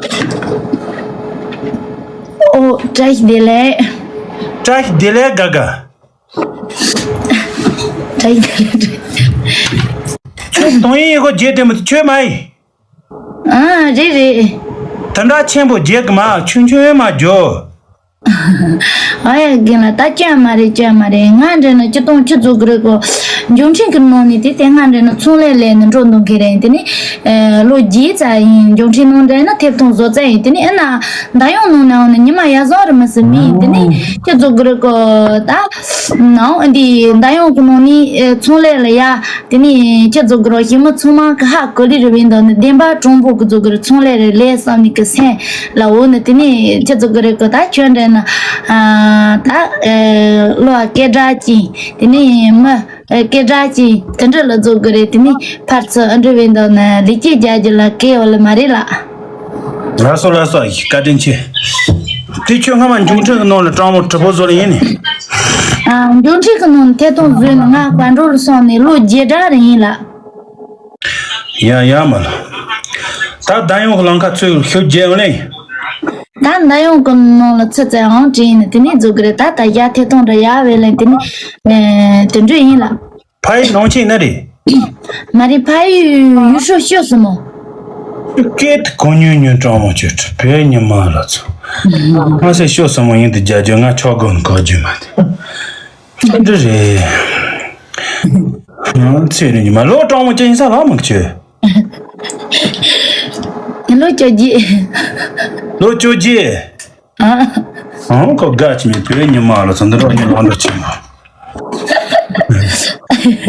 ཨོ། བཀྲ་ཤིས་བདེ་ལེགས། 扎西迪嘞，哥哥。 བཀྲ་ཤིས་བདེ་ལེགས། ཁྱོད་གདོང་ཡིན་ཡིན་ཁོ་རྗེས་དེ་མི་ཁྱོད་མ་ཡིན། ཨ། རེད་རེད། དེ་འདྲ་ཆེན་པོ་རྗེས་གི་མ་ཆུང་ཆུང་མ་རྒྱོ། ཨ་ཡ། རྒན་ལགས། ད་སྐྱོན་མ་རེད། སྐྱོན་མ་རེད། ང་འདྲ་ན་སྤྱི་གཏོང་ཁྱི་ཚོ་གི་རེད་གོ། འབྱོར་འཕྲིན་གི་ནང་ནས་དེ་དེ་ང་འདྲ་ན་ཚོང་ལས་ལས་ནས་འགྲོ་འདུག་གི་རེད། དེ་ནི་ལོ་རྒྱུས་ཙམ་ཡིན། འབྱོར་འཕྲིན་ནང་འདྲ་ན་ཐེབས་ཐོང་བཟོ་ཙམ་ཡིན། དེ་ནི་ཨེ་ན་མདའ་ཡོང་ནང་ནའང་ནི་ཉི་མ་ཡ་བཟང་རེད་མི་སྲིད་མི་ཡིན། དེ་ནི་ཁྱི་ཚོ་གི་རེད་གོ། ད་ནའང་འདི་མདའ་ཡོང་གི་ནང་ནི་ཚོང་ལས་ལ་ཡ། དེ་ནི་ཁྱི་ཚོ་གི་རོ་ཞི་མི་ཚང་མ་གི་ཧ་གོ་ལི་རེ་བས་འདུག་ནི་བདེན་པ་གྲོང་པོ་གི་ཚོ་གི་རེད། ཚོང་ལས་རེད་ལས་བསམ་ནི་གི་སེམས་ལ་འོ་ནི། དེ་ནི་ཁྱི་ཚོ་གི་རེད་གོ། ད་ཁྱོད་འདྲ་ན་ད་ལོ་སྐད་གྲགས་ཅན། དེ་ནི་མི་སྐད་གྲགས་ཅན་དེ་འདྲ་ལ་ཚོ་གི་རེད། དེ་ནི་ཕར་ཚུར་ཨ་འདྲ་བས་འདུག་ན་ལི་སྐྱེས་རྒྱ་རྒྱུ་ལ་སྐད་འོ་ལི་མ་རེད་ལ། ལགས་སོ་ལགས་སོ། བཀའ་དྲིན་ཆེ། དེ་ཁྱོད་སྔ་མ་འབྱོར་འཕྲིན་གི་ནང་ལ་སྤྲང་མོ་གྲི་པོ་བཟོ་ལ་ཡིན་ནི། ཨ། འབྱོར་འཕྲིན་གི་ནང་ཐད་གཏོང་བཟོས་ནས་ང་བཀའ་འགྲོ་ལ་སོང་ནས་ལོ་བརྒྱད་གྲངས་རེ་ཡིན་ལ། ཡ་ཡ་མ་ལ། ད་ད་ཡོང་གི་ལམ་ཁ་ཚོས་ཤུགས་རྒྱས་ཡོང་ལེ། ད་ད་ཡོང་གི་ནང་ལ་ཚུད་ཚད་ཨང་དྲན་ནས་དེ་ནས་བཟོ་གི་རེད། ད་ད་ཡ་ཐད་གཏོང་འདྲ་ཡ་བས་ལན་དེ་ནས་དེ་འདྲ་ཡིན་ལ། ཕ་ཡུལ་ནང་ཆེན་ན་རེད། མ་རེད། ཕ་ཡུལ་ཡུལ་ཤོ་ཤོ་སི་མོ། སྐད་དུ་གོ་ཉུང་ཉུང་སྤྲང་མོ་ཁྱོད་བོད་ཉི་མ་ལ་ཚོ། ང་སེ་ཤོ་སི་མོ་ཡིན་དུ་རྒྱ་རྒྱུ་ང་ཆོག་དགོན་གོ་རྒྱུ་མ་དེ་འདི་རེད། ང་ཚེ་རིང་ཉི་མ་ལོ་སྤྲང་མོ་ཅན་ཡིན་ས་ལ་མང་ཁྱོད། ལོ་བཅོ་བརྒྱད། ལོ་བཅོ་བརྒྱད། ཨ། ཨང་ཁོ་དགའ་ཆེ་མི་བོད་ཉི་མ་ལ་ཚོ་འདི་རོགས་ཉི་ལོང་འགྲོ་ཆེ་མ།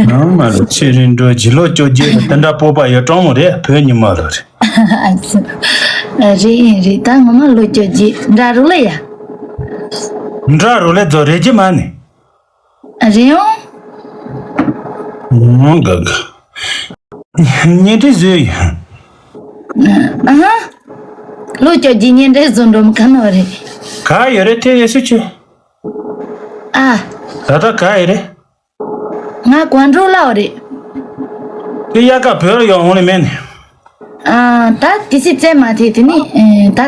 ནང་མ་ལ་ཆེ་རིང་འགྲོ་ཇི་ལོ་བཅོ་བརྒྱད་ལ་དེ་འདྲ་སྤོབས་པ་ཡོད་སྤྲང་མོ་རེད། བོད་ཉི་མ་ལ་རེད། ཨ་ཙི། རེད་ཡིན་རེད། ད་ངོ་མ་ལོ་བཅོ་བརྒྱད་འདྲ་རུ་ལ་ཡ། འདྲ་རུ་ལ་ཛོ་རེད་ཀྱི་མ་ནི། རེད་ཡོང་། ངོ་དགའ་དགའ། ཉེ་འབྲེལ་བཟོས་ཡོད། ཨ་ཧ། ལོ་བཅོ་བརྒྱད་ཉེ་འབྲེལ་བཟོ་འགྲོ་མི་ག་ནོ་རེད། ག་ཡོད་རེད་དེ་ཡེ་སུ་ཆེ། ཨ། ད་ལྟ་ག་ཡོད་རེད། ང་གོན་འགྲོ་ལའོ་རེད། དེ་ཡ་ག་བོད་ལ་ཡོང་ཧོང་ལེ་མེད་ནི། ཨ། ད་དེ་སི་བཙལ་མ་ཐེ་དེ་ནི་ད་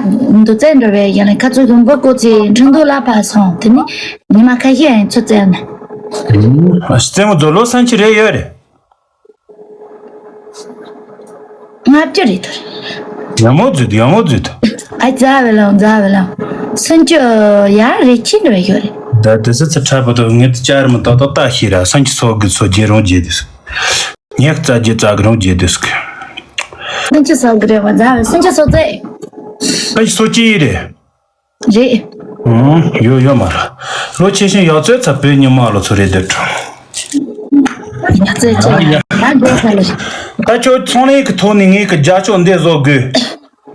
འདུ་བཙལ་འགྲོ་བའི་ཡ་ལ་ཁ་ཚུར་གི་འབུ་ཀོ་ཚེ་འཕྲིན་དུ་ལ་ཕ་སོང་དེ་ནི་ཉི་མ་ཁ་ཤས་ཡང་ཚུར་བཙལ་ནས། རྩེད་མོ་རྫོ་ལོ་སན་ཆི་རེ་ཡོད་རེད། ལྔ་བཅུ་རེད་དོ། ཡ་མོ་རྫུས་དུ་ཡ་མོ་རྫུས་དུ། ཨ་ཙ་བེ་ལང་ཙ་བེ་ལང་། སུན་ཅོ་ཡ་རེ་ཅི་འདྲ་ཡོད་རེད། ད་དེ་སི་ཚི་ཁྲ་པོ་དོ་ངེད་ཅར་མི་ཏོག་ཏོག་ཏ་ཤི་ར་སུན་ཅི་སོ་གི་སོ་རྒྱལ་རོང་རྒྱལ་དུས། ངེད་ཙ་རྒྱལ་ཙ་གི་རོང་རྒྱལ་དུས། སུན་ཅི་སོ་གི་རེད་བ་ཙ་བེ་སུན་ཅི་སོ་ཙེ། སུན་ཅི་སོ་ཅི་ཡི་རེད། རེད། ཨང་། ཡོད་ཡོད་མ་རེད། ལོ་ཆེ་ཤིང་ཡག་ཚོད་ཚ་བོད་ཉི་མ་ལོ་ཚོ་རེད་དེ་འཕྲོ། ཡག་ཚོད་ཚ་ཡག་ད་འདྲ་ས་ལ། ད་ཁྱོད་ཚོང་ལས་ཀྱི་ཐོག་ནས་ངེད་ཀྱི་རྒྱ་ཕྱོགས་འདི་བཟོ་དགོས།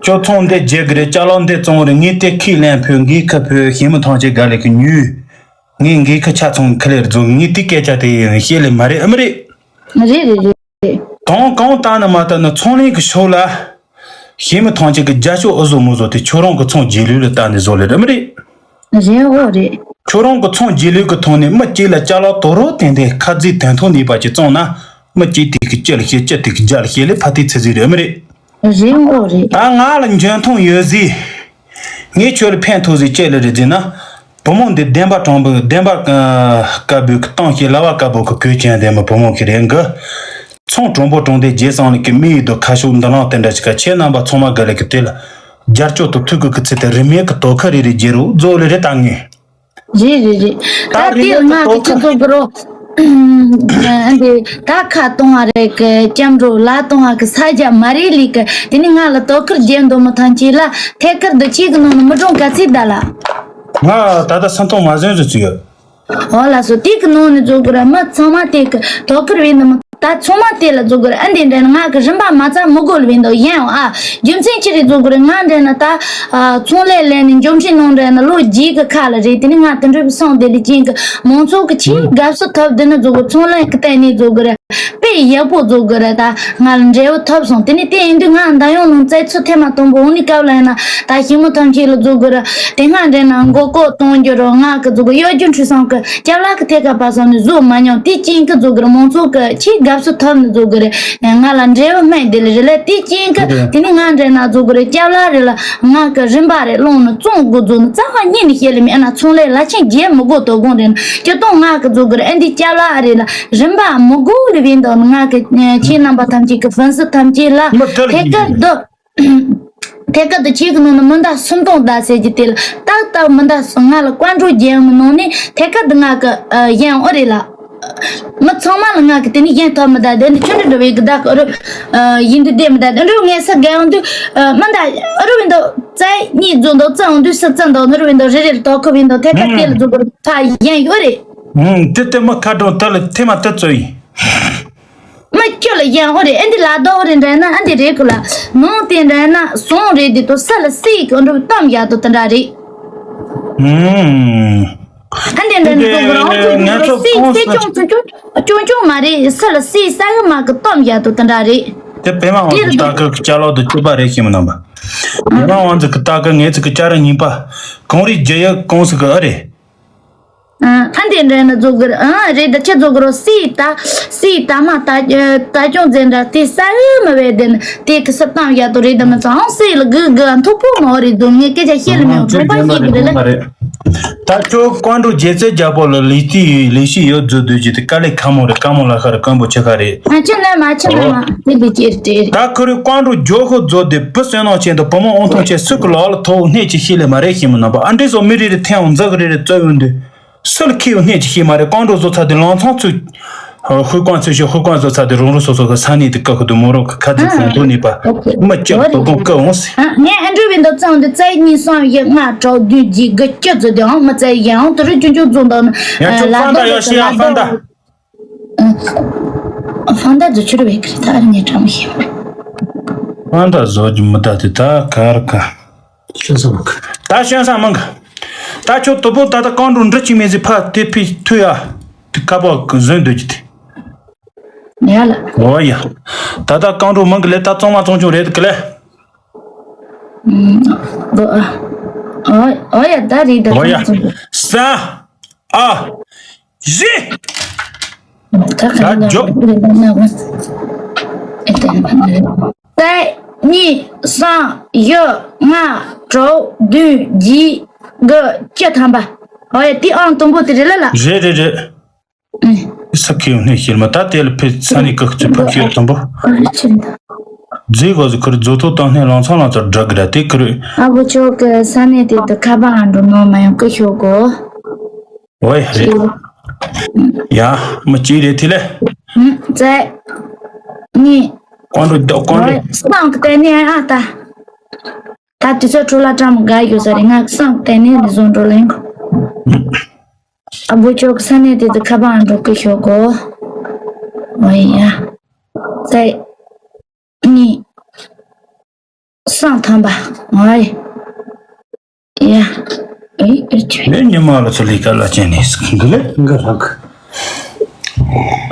ཁྱོད་ཚོང་འདི་རྒྱག་གི་རེད། ཅ་ལག་འདི་བཙོང་རེད། ངས་དེ་ཁས་ལེན་ཕོད། འགན་ཁུར་ཕོད། ཞི་མི་ཐང་ཆེ་ག་ལེ་གི་ཉུས། ངས་འགན་ཁུར་ཆ་ཚང་ཁ་ལེར་བཟོ། ངས་དེ་སྐད་ཆ་དེ་ཡང་བཤད་ལེ་མ་རེད་ཨ་མི་རེད། རེད་རེད་རེད། གང་གང་ལྟ་ན་མ་ལྟ་ན་ཚོང་ལས་ཀྱི་ཕྱོགས་ལ། ཞི་མི་ཐང་ཆེ་གི་རྒྱ་ཕྱོགས་ཨུ་བཟོ་མོ་བཟོ་དེ་ཁྱོད་རང་གི་ཚོང་རྒྱས་ལུགས་ལ་ལྟ་ནས་བཟོ་ལེ་རེད་མི་རེད། རེད་འོ་རེད། ཁྱོད་རང་གི་ཚོང་རྒྱས་ལུགས་ཀྱི་ཐོག་ནས་མི་གཅིག་ལ་ཅ་ལག་དོ་རོ་ཏན་ཏན་ཁ་རྩིས་དོན་ཐོག་ནུས་པ་ཅིག་བཙོང་ན། མི་གཅིག་དེ་གི་གཅིག་ལ་བཤད་གཅིག་དེ་གི་བརྒྱ་ལ་བཤད་ལེ་ཕ་དེ་ཚེ་ཚེ་རེད་མི་རེད། རེད་འོ་རེད། ད་ང་ལ་འཇོན་ཐང་ཡོད་ཟིག་ངས་ཁྱོད་ལ་ཕན་ཐོགས་ཟིག་ཅེས་ལ་རེད་ཟེར་ན། བུ་མོ་འདི་བདེན་པ་དྲང་པོ་བདེན་པ་དཀར་པོའི་གཏམ་ཞིག་ལ་བ་དཀར་པོ་གི་གོས་ཅན་ལྡན་པའི་བུ་མོ་ཞིག་རེད་གི། ཚོང་དྲང་པོ་དྲང་བདེན་རྒྱས་སང་ལ་གི་མི་ཡི་དོ་ཁ་ཕྱོགས་འདི་ལང་དེ་འདྲ་ཞིག་ག་ཁྱེད་རྣམ་པ་ཚང་མ་ག་ལ་གི་དེ་ལ། རྒྱར་སྐྱོད་དུ་ཐུག་གི་གི་ཚེ་དེ་རིན་མེད་གི་དོ་ཁ་རེ་རེ་རྒྱལ་རོ་རྫོགས་ལེ་རེད་ད་ངས། རེད་རེད་རེད། ད་ད་དེ་ལ་ང་གི་ཁྱེད་ཚོ་གི་རོ། འདི་ད་ཁ་གཏོང་བ་རེད་གི་སྐྱབས་འགྲོ་ལ་གཏོང་བ་གི་ས་རྒྱ་མ་རེད་ལི་གི་དེ་ནི་ང་ལ་དོ་ཁུར་རྒྱན་འདོད་མི་ཐང་ཆེ་ལ་ཐད་ཀར་དུ་ཁྱེད་གི་ནང་ནས་མི་གྲོང་ག་ཚིག་ད་ལ། ང་ད་ལྟ་ས་མཐོང་མ་ཟོན་ཟོ་ཚུ་ཡོད། འོ་ལ་སོ་དེ་གི་ནང་ནས་བཟོ་དགོས་ར་མི་ཚང་མ་དེ་གི་དོ་ཁུར་བས་ནི་མི་ད་ཚང་མ་དེ་ལ་བཟོ་དགོས་ར་ཨ་འདི་འདྲ་ནི་ང་གི་རིན་པ་མ་ཚ་མི་དགོས་ལ་བས་འདུག་ཡིན་ཨ། རྒྱུ་མཚན་ཅི་རེད་བཟོ་དགོས་རེད་ང་འདྲ་ན་ད། ཚོང་ལས་ལས་ནས་འཇོམས་ཤིང་ནང་འདྲ་ན་ལོ་རྒྱུས་ཀྱི་ཁ་ལ་རེད་དེ་ནི་ང་དེ་འདྲ་བསམ་དེ་ལས་ཅན་གྱི་མང་ཚོགས་ཀྱི་ཆེས་དགའ་བསུ་ཐོབ་དེ་ནི་བཟོ་དགོས་ཚོང་ལས་ཀྱི་སྟེང་ནས་བཟོ་དགོས་རེད། དཔེ་ཡག་པོ་བཟོ་དགོས་རེད་ད་ང་ལ་འབྲས་བུ་ཐོབ་སོང་དེ་ནི་དེ་ཡིན་དུས་ང་འདམ་གཡོག་ནང་བཙལ་ཚུལ་ཐེངས་མ་དང་པོ་འོང་ནི་སྐབས་ལ་ཡིན་ན་ད་ཞི་མོ་ཐམས་ཅད་ལ་བཟོ་དགོས་རེད་དེ་སྔ་འདྲ་ན་མགོ་སྐོར་གཏོང་རྒྱུ་རོ་ང་གི་བཟོ་དགོས་གཡོ་སྒྱུ་འཕྲུལ་སམ་གི་སྐྱབས་ལག་གི་ཐད་ཀ་པ་སོང་ནི་བཟོ་མ་མྱོང་དེ་ཅན་གྱི་བཟོ་དགོས་རེད་མང་ཚོགས་ཀྱི་ཆེས་དགའ་བསུ་ཐོབ་ནི་བཟོ་དགོས་རེད། ང་ལ་འབྲས་བུ་སྨན་དེ་ལ་རེ་ལ་དེ་ཅན་གི་དེ་ནི་ང་འདྲ་ན་བཟོ་དགོས་རེད་སྐྱབས་ལ་རེ་ལ་ང་གི་རིན་པ་རེ་སློང་ནི་བཙོང་དགོས་བཟོ་ནི་རྩ་བ་ཉིད་ནས་བཤད་ལེ་མེད་ཨ་ན་ཚོང་ལས་ལ་ཆེན་རྒྱལ་མི་དགོས་དོ་དགོང་རེད་ན་སྤྱི་སྟོང་ང་གི་བཟོ་དགོས་རེད་ཨ་འདི་སྐྱབས་ལ་རེ་ལ་རིན་པ་མི་དགོས་ལེ་བས་འདུག་ང་གི་ཁྱེད་རྣམ་པ་ཐམས་ཅད་ཀྱི་ཧྥན་སི་ཐམས་ཅད་ལ་མི་དེ་ལ་ཐད་ཀར་དུ་ཐད་ཀར་དུ་ཁྱེད་ཀྱི་ནང་ནས་མི་འདའ་སུམ་སྟོང་བདའ་ཟེར་གྱི་དེ་ལ་ཏག་ཏག་མི་འདའ་སོང་ང་ལ་བཀའ་འགྲོ་རྒྱལ་ཡོང་གི་ནང་ནས་ཐད་ཀར་དུ་ང་གི་གཞན་ཨོ་རེད་ལ། མི་ཚང་མ་ལ་ང་གི་དེ་ནི་གཞན་ཐོབ་མི་ད་དེ་ནི་ཆུ་འདྲི་འགྲོ་བའི་གི་བདག་གི་ཨུ་རུ་ཡིན་དུ་བསྡད་མི་ད་དེ་འགྲོ་ངས་ས་རྒན་འོང་དུས་མི་ད་ཨུ་རུ་བིན་དོ་རྩ་གཉིས་རྫོང་དོ་རྩ་འོང་དུས་ས་རྩ་འདོ་ནུ་རུ་བིན་དོ་རེ་རེ་ལ་དོ་ཁུ་བིན་དོ་ཐད་ཀར་དེ་ལ་རྫོང་གི་ཕ་གཞན་ཡོད་རེད། དེ་ལྟད་མོ་ཁ་གྲོང་ད་ལ་ཐེ་མ་ཐེ་ཚོ་ཡིན། མི་ཁྱོད་ལ་གཞན་ཨོ་རེད་ཨ་འདི་ལ་དོ་ཨོ་རེད་འདྲ་ན་ཨ་འདི་རེད་གི་ལ་ནང་དེ་འདྲ་ན་ཟོང་རེད་དེ་དོ་ས་ལ་སི་གི་ཨུ་རུ་གཏམ་ཡག་དོ་དེ་འདྲ་རེད། ཨ་འདི་འདྲ་ནི་ཀོ་གི་རང་ཚོ་ཀོ་གི་རང་སི་སི་ཅུང་ཅུང་ཅུང་ཅུང་ཅུང་མ་རེད་ས་ལ་སི་ས་གི་མ་གི་གཏམ་ཡག་དོ་དེ་འདྲ་རེད། དེ་པད་མ་དབང་ཚོ་ལྟ་སྐབས་ཀྱི་ཅ་ལག་དུ་སྤྱོད་པ་རེད་ཤེས་མི་རྣམ་པ། པད་མ་དབང་ཚོ་གི་ལྟ་སྐབས་ངེད་ཚོ་གི་ཅ་ར་གཉིས་པ་གང་རེད་རྒྱ་ཡག་གང་ཟེར་གི་ཨ་རེད། ཨ་འདི་འདྲ་ན་རྫོགས་གི་རེད་ཨ་རེད་ད་ཁྱེད་རྫོགས་གི་རོ་སི་ད་སི་ད་མ་ད་ད་ཅུང་ཛེ་འདྲ་དེ་ས་གི་མ་བས་དེ་ནི་དེ་གི་ས་གཏམ་ཡག་དོ་རེད་ད་མི་ཚང་སི་ལ་གི་གི་མཐུག་པོ་མ་རེད་དོ་ངས་སྐད་ཆ་བཤད་ལ་མེད་དྲན་པ་ཤེས་གི་རེད་ལ། ད་ཁྱོད་ཀོང་ཀྲུག་རྒྱལ་རྩེ་རྒྱལ་པོ་ལ་ལི་ཏི་ལི་ཤི་ཡོད་རྫུ་དུས་ཀྱི་དེ་དཀའ་ལས་ཁ་མོ་རེད་དཀའ་མོ་ལ་ཁ་རེད་དཀོན་པོ་ཆེ་ཁ་རེད། ཨ་ཅི་ལ་མ་ཅི་ལ་མ་དེ་ལི་ཅེར་ཏེ། ད་ཁོ་རེ་ཀོང་ཀྲུག་ཇོ་ཁོ་རྫོ་དེ་བུ་བསོད་ནམས་ཅན་དུ་བུ་མོ་ཨོང་ཐོང་ཆེ་སུ་གི་ལོག་ལ་ཐོ་བོ་སྣེ་ཅི་ཤི་ལས་མ་རེད་ཤི་མི་ནམ་པ་ཨ་འདྲེ་སོ་མི་རེ་རེ་ཐེན་འོང་འཛག་རེ་རེ་རྩོད་ཡོང་དུས་སུ་ལ་ཁི་ཡོ་སྣེ་ཅི་ཤི་མ་རེད་ཀོང་ཀྲུག་བཟོ་ཚ་དེ་ལང་ཚང་ཚུ། ཧུ་ཀོང་ཚོས་ཤོག་ཧུ་ཀོང་བཟོ་ཚ་དེ་རོང་རུ་སོ་སོ་གི་ས་གནས་དེ་བཀག་གི་འདུག་མོ་རོ་གི་ཁ་ཚིག་ཚོང་དོ་ནི་པ་མི་སྐྱབས་དོ་དགོང་བཀག་འོང་སི། ངས་ཨ་འགྲུལ་བའི་འདོད་ཚང་འདི་རྩ་གཉིས་གསུམ་བཞི་ལྔ་དྲུག་བདུན་བརྒྱད་དགུ་བཅུ་ཚོ་དེའང་མི་རྩ་ཡང་དུ་རུ་ཅུང་ཅུང་རྫོང་དང་ཡང་ཅུང་ལ་ཧྥང་ཏ་ཡོད་ཤི་ཡ་ཧྥང་ཏ། ཧྥང་ཏ་རྫུ་ཆུ་རུ་བའི་ཁི་རི་ཐ་ངས་བཀྲ་མི་ཤེས། ཧྥང་ཏ་བཟོ་རྒྱུ་མི་ད་དེ་ད་གར་ག་ཤོན་ས་མང་གི་ད་ཤོན་ས་མང་གི་ད་ཁྱོད་དུ་པོ་ད་ད་ཀང་འགྲོ་འདྲི་ཅི་མེད་ཟི་ཕ་དེ་ཕི་ཐུ་ཡ། དེ་ཁ་པོ་གི་བཟོས་འདོད་ཀྱི་དེ། ཡ་ལ། འོ་ཡ། ད་ལྟ་རྐང་འགྲོ་མང་གི་ལས་ད་གཙང་མ་གཙང་ཆུང་རེད་གི་ལས། འོ་ཡ་ད་རེད་ད་འོ་ཡ། གཙང་མ་གཙང་ཆུང་། ས། ཨ། བཞི། ད་ག་ད་འཇོག་རྩ་གཉིས་གསུམ་བཞི་ལྔ་དྲུག་བདུན་བརྒྱད་དགུ་བཅུ་ཐམ་པ། འོ་ཡ་དེ་ཨང་དང་པོ་དེ་རེད་ལ་ལ། རེད་རེད་རེད། ས་ཁེ་ཡོང་ནས་ཤེར་མ་ད་དེ་ལ་ཕེ་ས་ནི་ཀག་ཚུ་ཕ་ཁེ་ཡོང་དང་པོ། རྫས་གོ་ཟི་ཁུར་རྫོ་ཐོ་ཏང་སྣེ་ལང་ཚང་ལང་ཚར་སྒྲ་གི་ར་དེ་ཁུར། ཨ་བུ་ཆོ་གི་ས་གནས་དེ་དུ་ཁ་པར་ཨང་འགྲོ་ནོ་མ་ཡོང་ཀི་ཤོ་གོ། ཨོའི་རེད། ཡ། མི་གཅིག་རེད་དེ་ལས། ཙེ། གཉིས། ཀོང་འགྲོ་ཀོང་འགྲོ། སང་གི་དེ་ནས་ཨ་ད། ད་དུས་ཚོད་འཕྲོ་བརླག་བཀྲ་མི་དགའ་ཡོད་ས་རེད། ང་སང་གི་དེ་ནས་ལི་བཟོ་འགྲོ་ལེན་གོ། ཨ་བུ་ཆོ་གི་ས་གནས་དེ་དུ་ཁ་པར་ཨང་འགྲོ་ཀི་ཤོ་གོ། ཨོའི་ཡ། ཙེ། གཉིས། སང་ཐམ་པ། ཨོའི། ཡ། ཨེ་ཨེ་ཆོ། ངས་ཉི་མ་ལ་ཚོ་ལས་ཀ་ལ་ཅན་ནས་འདི་ལས་འགའ་ལྷག་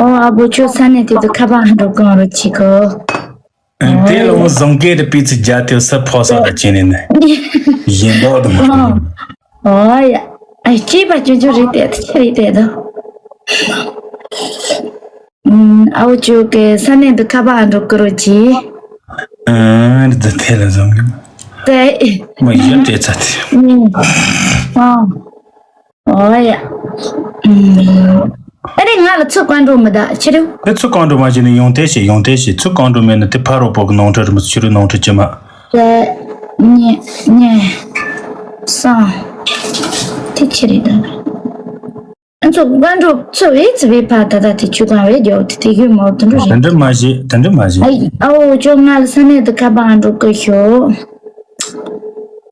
ཨོ་ཨ་བུ་ཆོ་ས་གནས་དེ་དུ་ཁ་པར་འགྲོ་གང་རུ་ཆི་གོ། དེ་ལ་འོ་བཟང་སྐད་དུ་པི་ཚི་རྒྱ་དེ་ས་ཕོ་ས་ལ་ཅན་ནས་ནས་ཡིན་འདོག་དུ་མ། ཨོ་ཡ། ཨེ་སྐྱེས་པ་ཅུང་ཅུང་རེད་དེ་ཆི་རེད་དེ་དོ། ཨ་བུ་ཆོ་གི་ས་གནས་འདི་ཁ་པར་འགྲོ་ཀི་རོ་གྱིས། ཨ་འདི་ཐེ་ལ་བཟང་གི། དེ། མ་ཡིན་དེ་ཚ་དེ། ཨ། ཨོ་ཡ། ཨ་རེ་ང་ལ་ཚུར་གང་འགྲོ་མི་ད་ཕྱི་རུ། དེ་ཚུར་གང་འགྲོ་མ་བྱས་ནས་ཡོང་དེ་ཞིག་ཡོང་དེ་ཞིག་ཚུར་གང་འགྲོ་མེད་ན་དེ་ཕ་རོ་པོ་གི་ནང་ཁྲོད་རི་མོ་ཕྱི་རུ་ནང་ཁྲོད་ཅི་མ། དེ། གཉིས་གཉིས། སང་། དེ་ཕྱི་རེད་ད། ཨ་ཚོ་དཀའ་འགྲོ་ཚོ་བས་ཚི་བས་ཕ་ད་ད་དེ་ཆུ་གང་བས་རྒྱོག་དེ་དེ་ཡོད་མོ་དུ་འགྲོ་རེད། དེ་འདྲ་མ་བྱེད་དེ་འདྲ་མ་བྱེད། ཨའོ་ཅོ་ང་ལ་ས་གནས་དུ་ཁ་པར་འགྲོ་ཀི་ཤོ།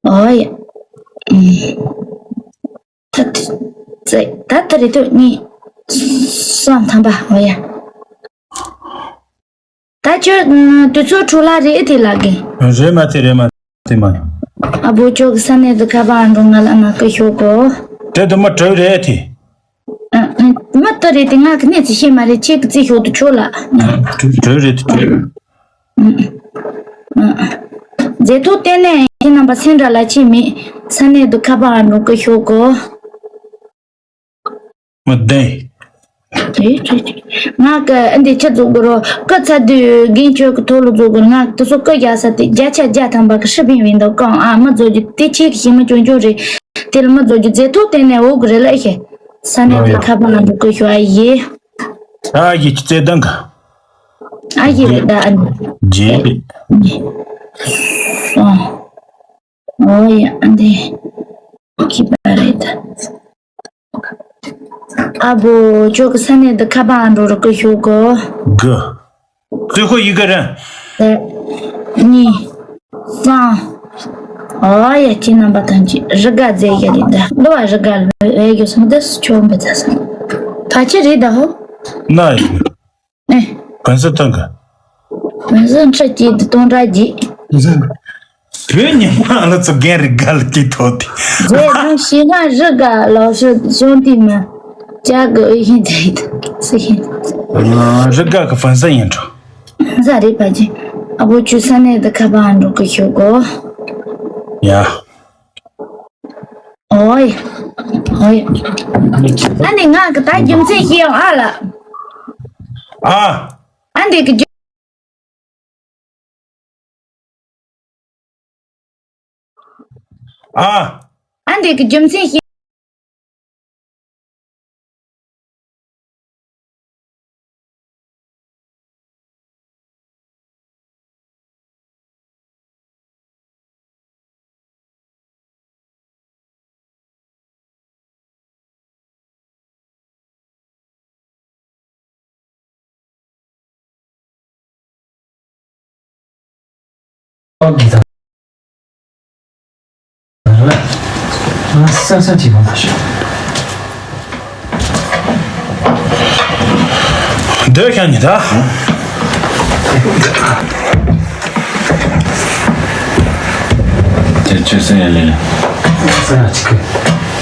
ཨོ་ཡ། ད་དེ་ད་དེ་རེད་དོ་གཉིས། སང་ཐམ་པ་ཨོ་ཡ། ད་ཁྱོད་དུས་ཚོད་འཕྲོ་བརླག་རེད་དེ་ལགས་གི། རེད་མ་དེ་རེད་མ་དེ་མ། ཨ་བུ་ཅོག་གི་ས་གནས་དུ་ཁ་པར་འགྲོ་ང་ལ་ང་ཀི་ཤོག་གོ། དེ་དུ་མ་གྲོས་རེད་དེ། མ་ཏི་རེད་དེ་ང་གི་གནས་ཚུལ་ཤེས་མ་རེད་ཁྱེད་ཀྱི་རྩིས་ཤོག་ཏུ་ཆོག་ལ། གྲོས་རེད་དེ་གྲོས། མཛེས་ཐོག་བལྟས་ནས་ཁྱེད་རྣམ་པ་སེམས་འདྲ་ལ་ཁྱེད་མེད་ས་གནས་དུ་ཁ་པར་འགྲོ་ཀི་ཤོག་གོ། མི་བདེན། ང་གི་ཨ་འདི་ཆ་རྫོགས་དགོས་རོ། སྐུ་ཚ་དུས་རྒན་ཁྱོད་ཀྱི་ཐོག་ལ་རྫོགས་དགོས། ང་གི་དུ་སོ་སྐུ་རྒྱག་ས་དེ་བརྒྱ་ཆ་བརྒྱ་ཐམ་པ་གི་ཧྲི་ཕིང་བིན་འདུག་གང་ཨ་མི་རྫོགས་རྒྱུ་དེ་ཆེ་གི་ཞི་མི་ཅུང་ཅུང་རེད། དེ་ལ་མི་རྫོགས་རྒྱུ་རྫས་ཐོག་བལྟས་ནས་འོག་གི་རེད་ལ་ཨེ་ཤེ། ས་གནས་དེ་ཁ་པར་ལ་འགྲོ་དགོས་ཤོག་ཨ་ཡེ། ཨ་ཡེ་ཁྱི་རྩེ་དང་གི། ཨ་ཡེ་རེད་ད་ཨ་ནི། རྗེས་རེད། ཨ། ཨོ་ཡ་ཨ་འདི། ཁྱི་པ་རེད་ད། ཨ་བོ་ཅོག་གི་ས་གནས་འདི་ཁ་པར་འགྲོ་རུ་ཀི་ཤོག་གོ། གི། རྩོད་ཁོ་ཡི་གེ་རེད། གཉིས། གསུམ། ཨོ་ཡ་ཁྱེད་རྣམ་པ་ཐམས་ཅད་རི་དགའ་མཛེས་ཡ་རེད་ད་ལོ་བ་རི་དགའ་ལོས་ཡོད་སོང་འདི་སུ་ཆོག་འབད་ཚ་སོང་། ཕལ་ཆེར་རེད་ད་ཧོ། ན་ཡིན། ཨེ། གོན་ས་ཐང་གི། གོན་ས་འཕྲུལ་གྱི་དུ་སྟོང་ཕྲག་བརྒྱད། བོད་ཉི་མ་ལ་ཚོ་རྒན་རི་དགའ་ལ་སྐྱིད་ཐོག་དེ། རྗེས་ལ་ཞེ་ལྔ་རི་དགའ་ལོ་ཤོད་ཤོང་དེ་མ། ཅག་གི་ཨེ་ཤིན་དེ་སུ་ཤིན། རི་དགའ་གི་ཕན་ས་ཡིན་འགྲོ། ས་རེད་པ་ཅི། ཨ་བོ་ཆུ་ས་གནས་དུ་ཁ་པར་འགྲོ་གི་ཤོག་གོ། ཡ། ཨོའི། ཨོའི། ཨ་ནི་ང་གི་ད་རྒྱུ་མཚན་ཤེས་ཡོང་ཨ་ལ། ཨ། ཨ་འདི་གི་རྒྱུ། ཨ། ཨ་འདི་གི་རྒྱུ་མཚན་ཤེས། འདོད་ཤག་ཉི་ད། དེ་ཆོས་སེང་ཡ་ལེ་ལེ། ས་ཡ་གཅིག་གི་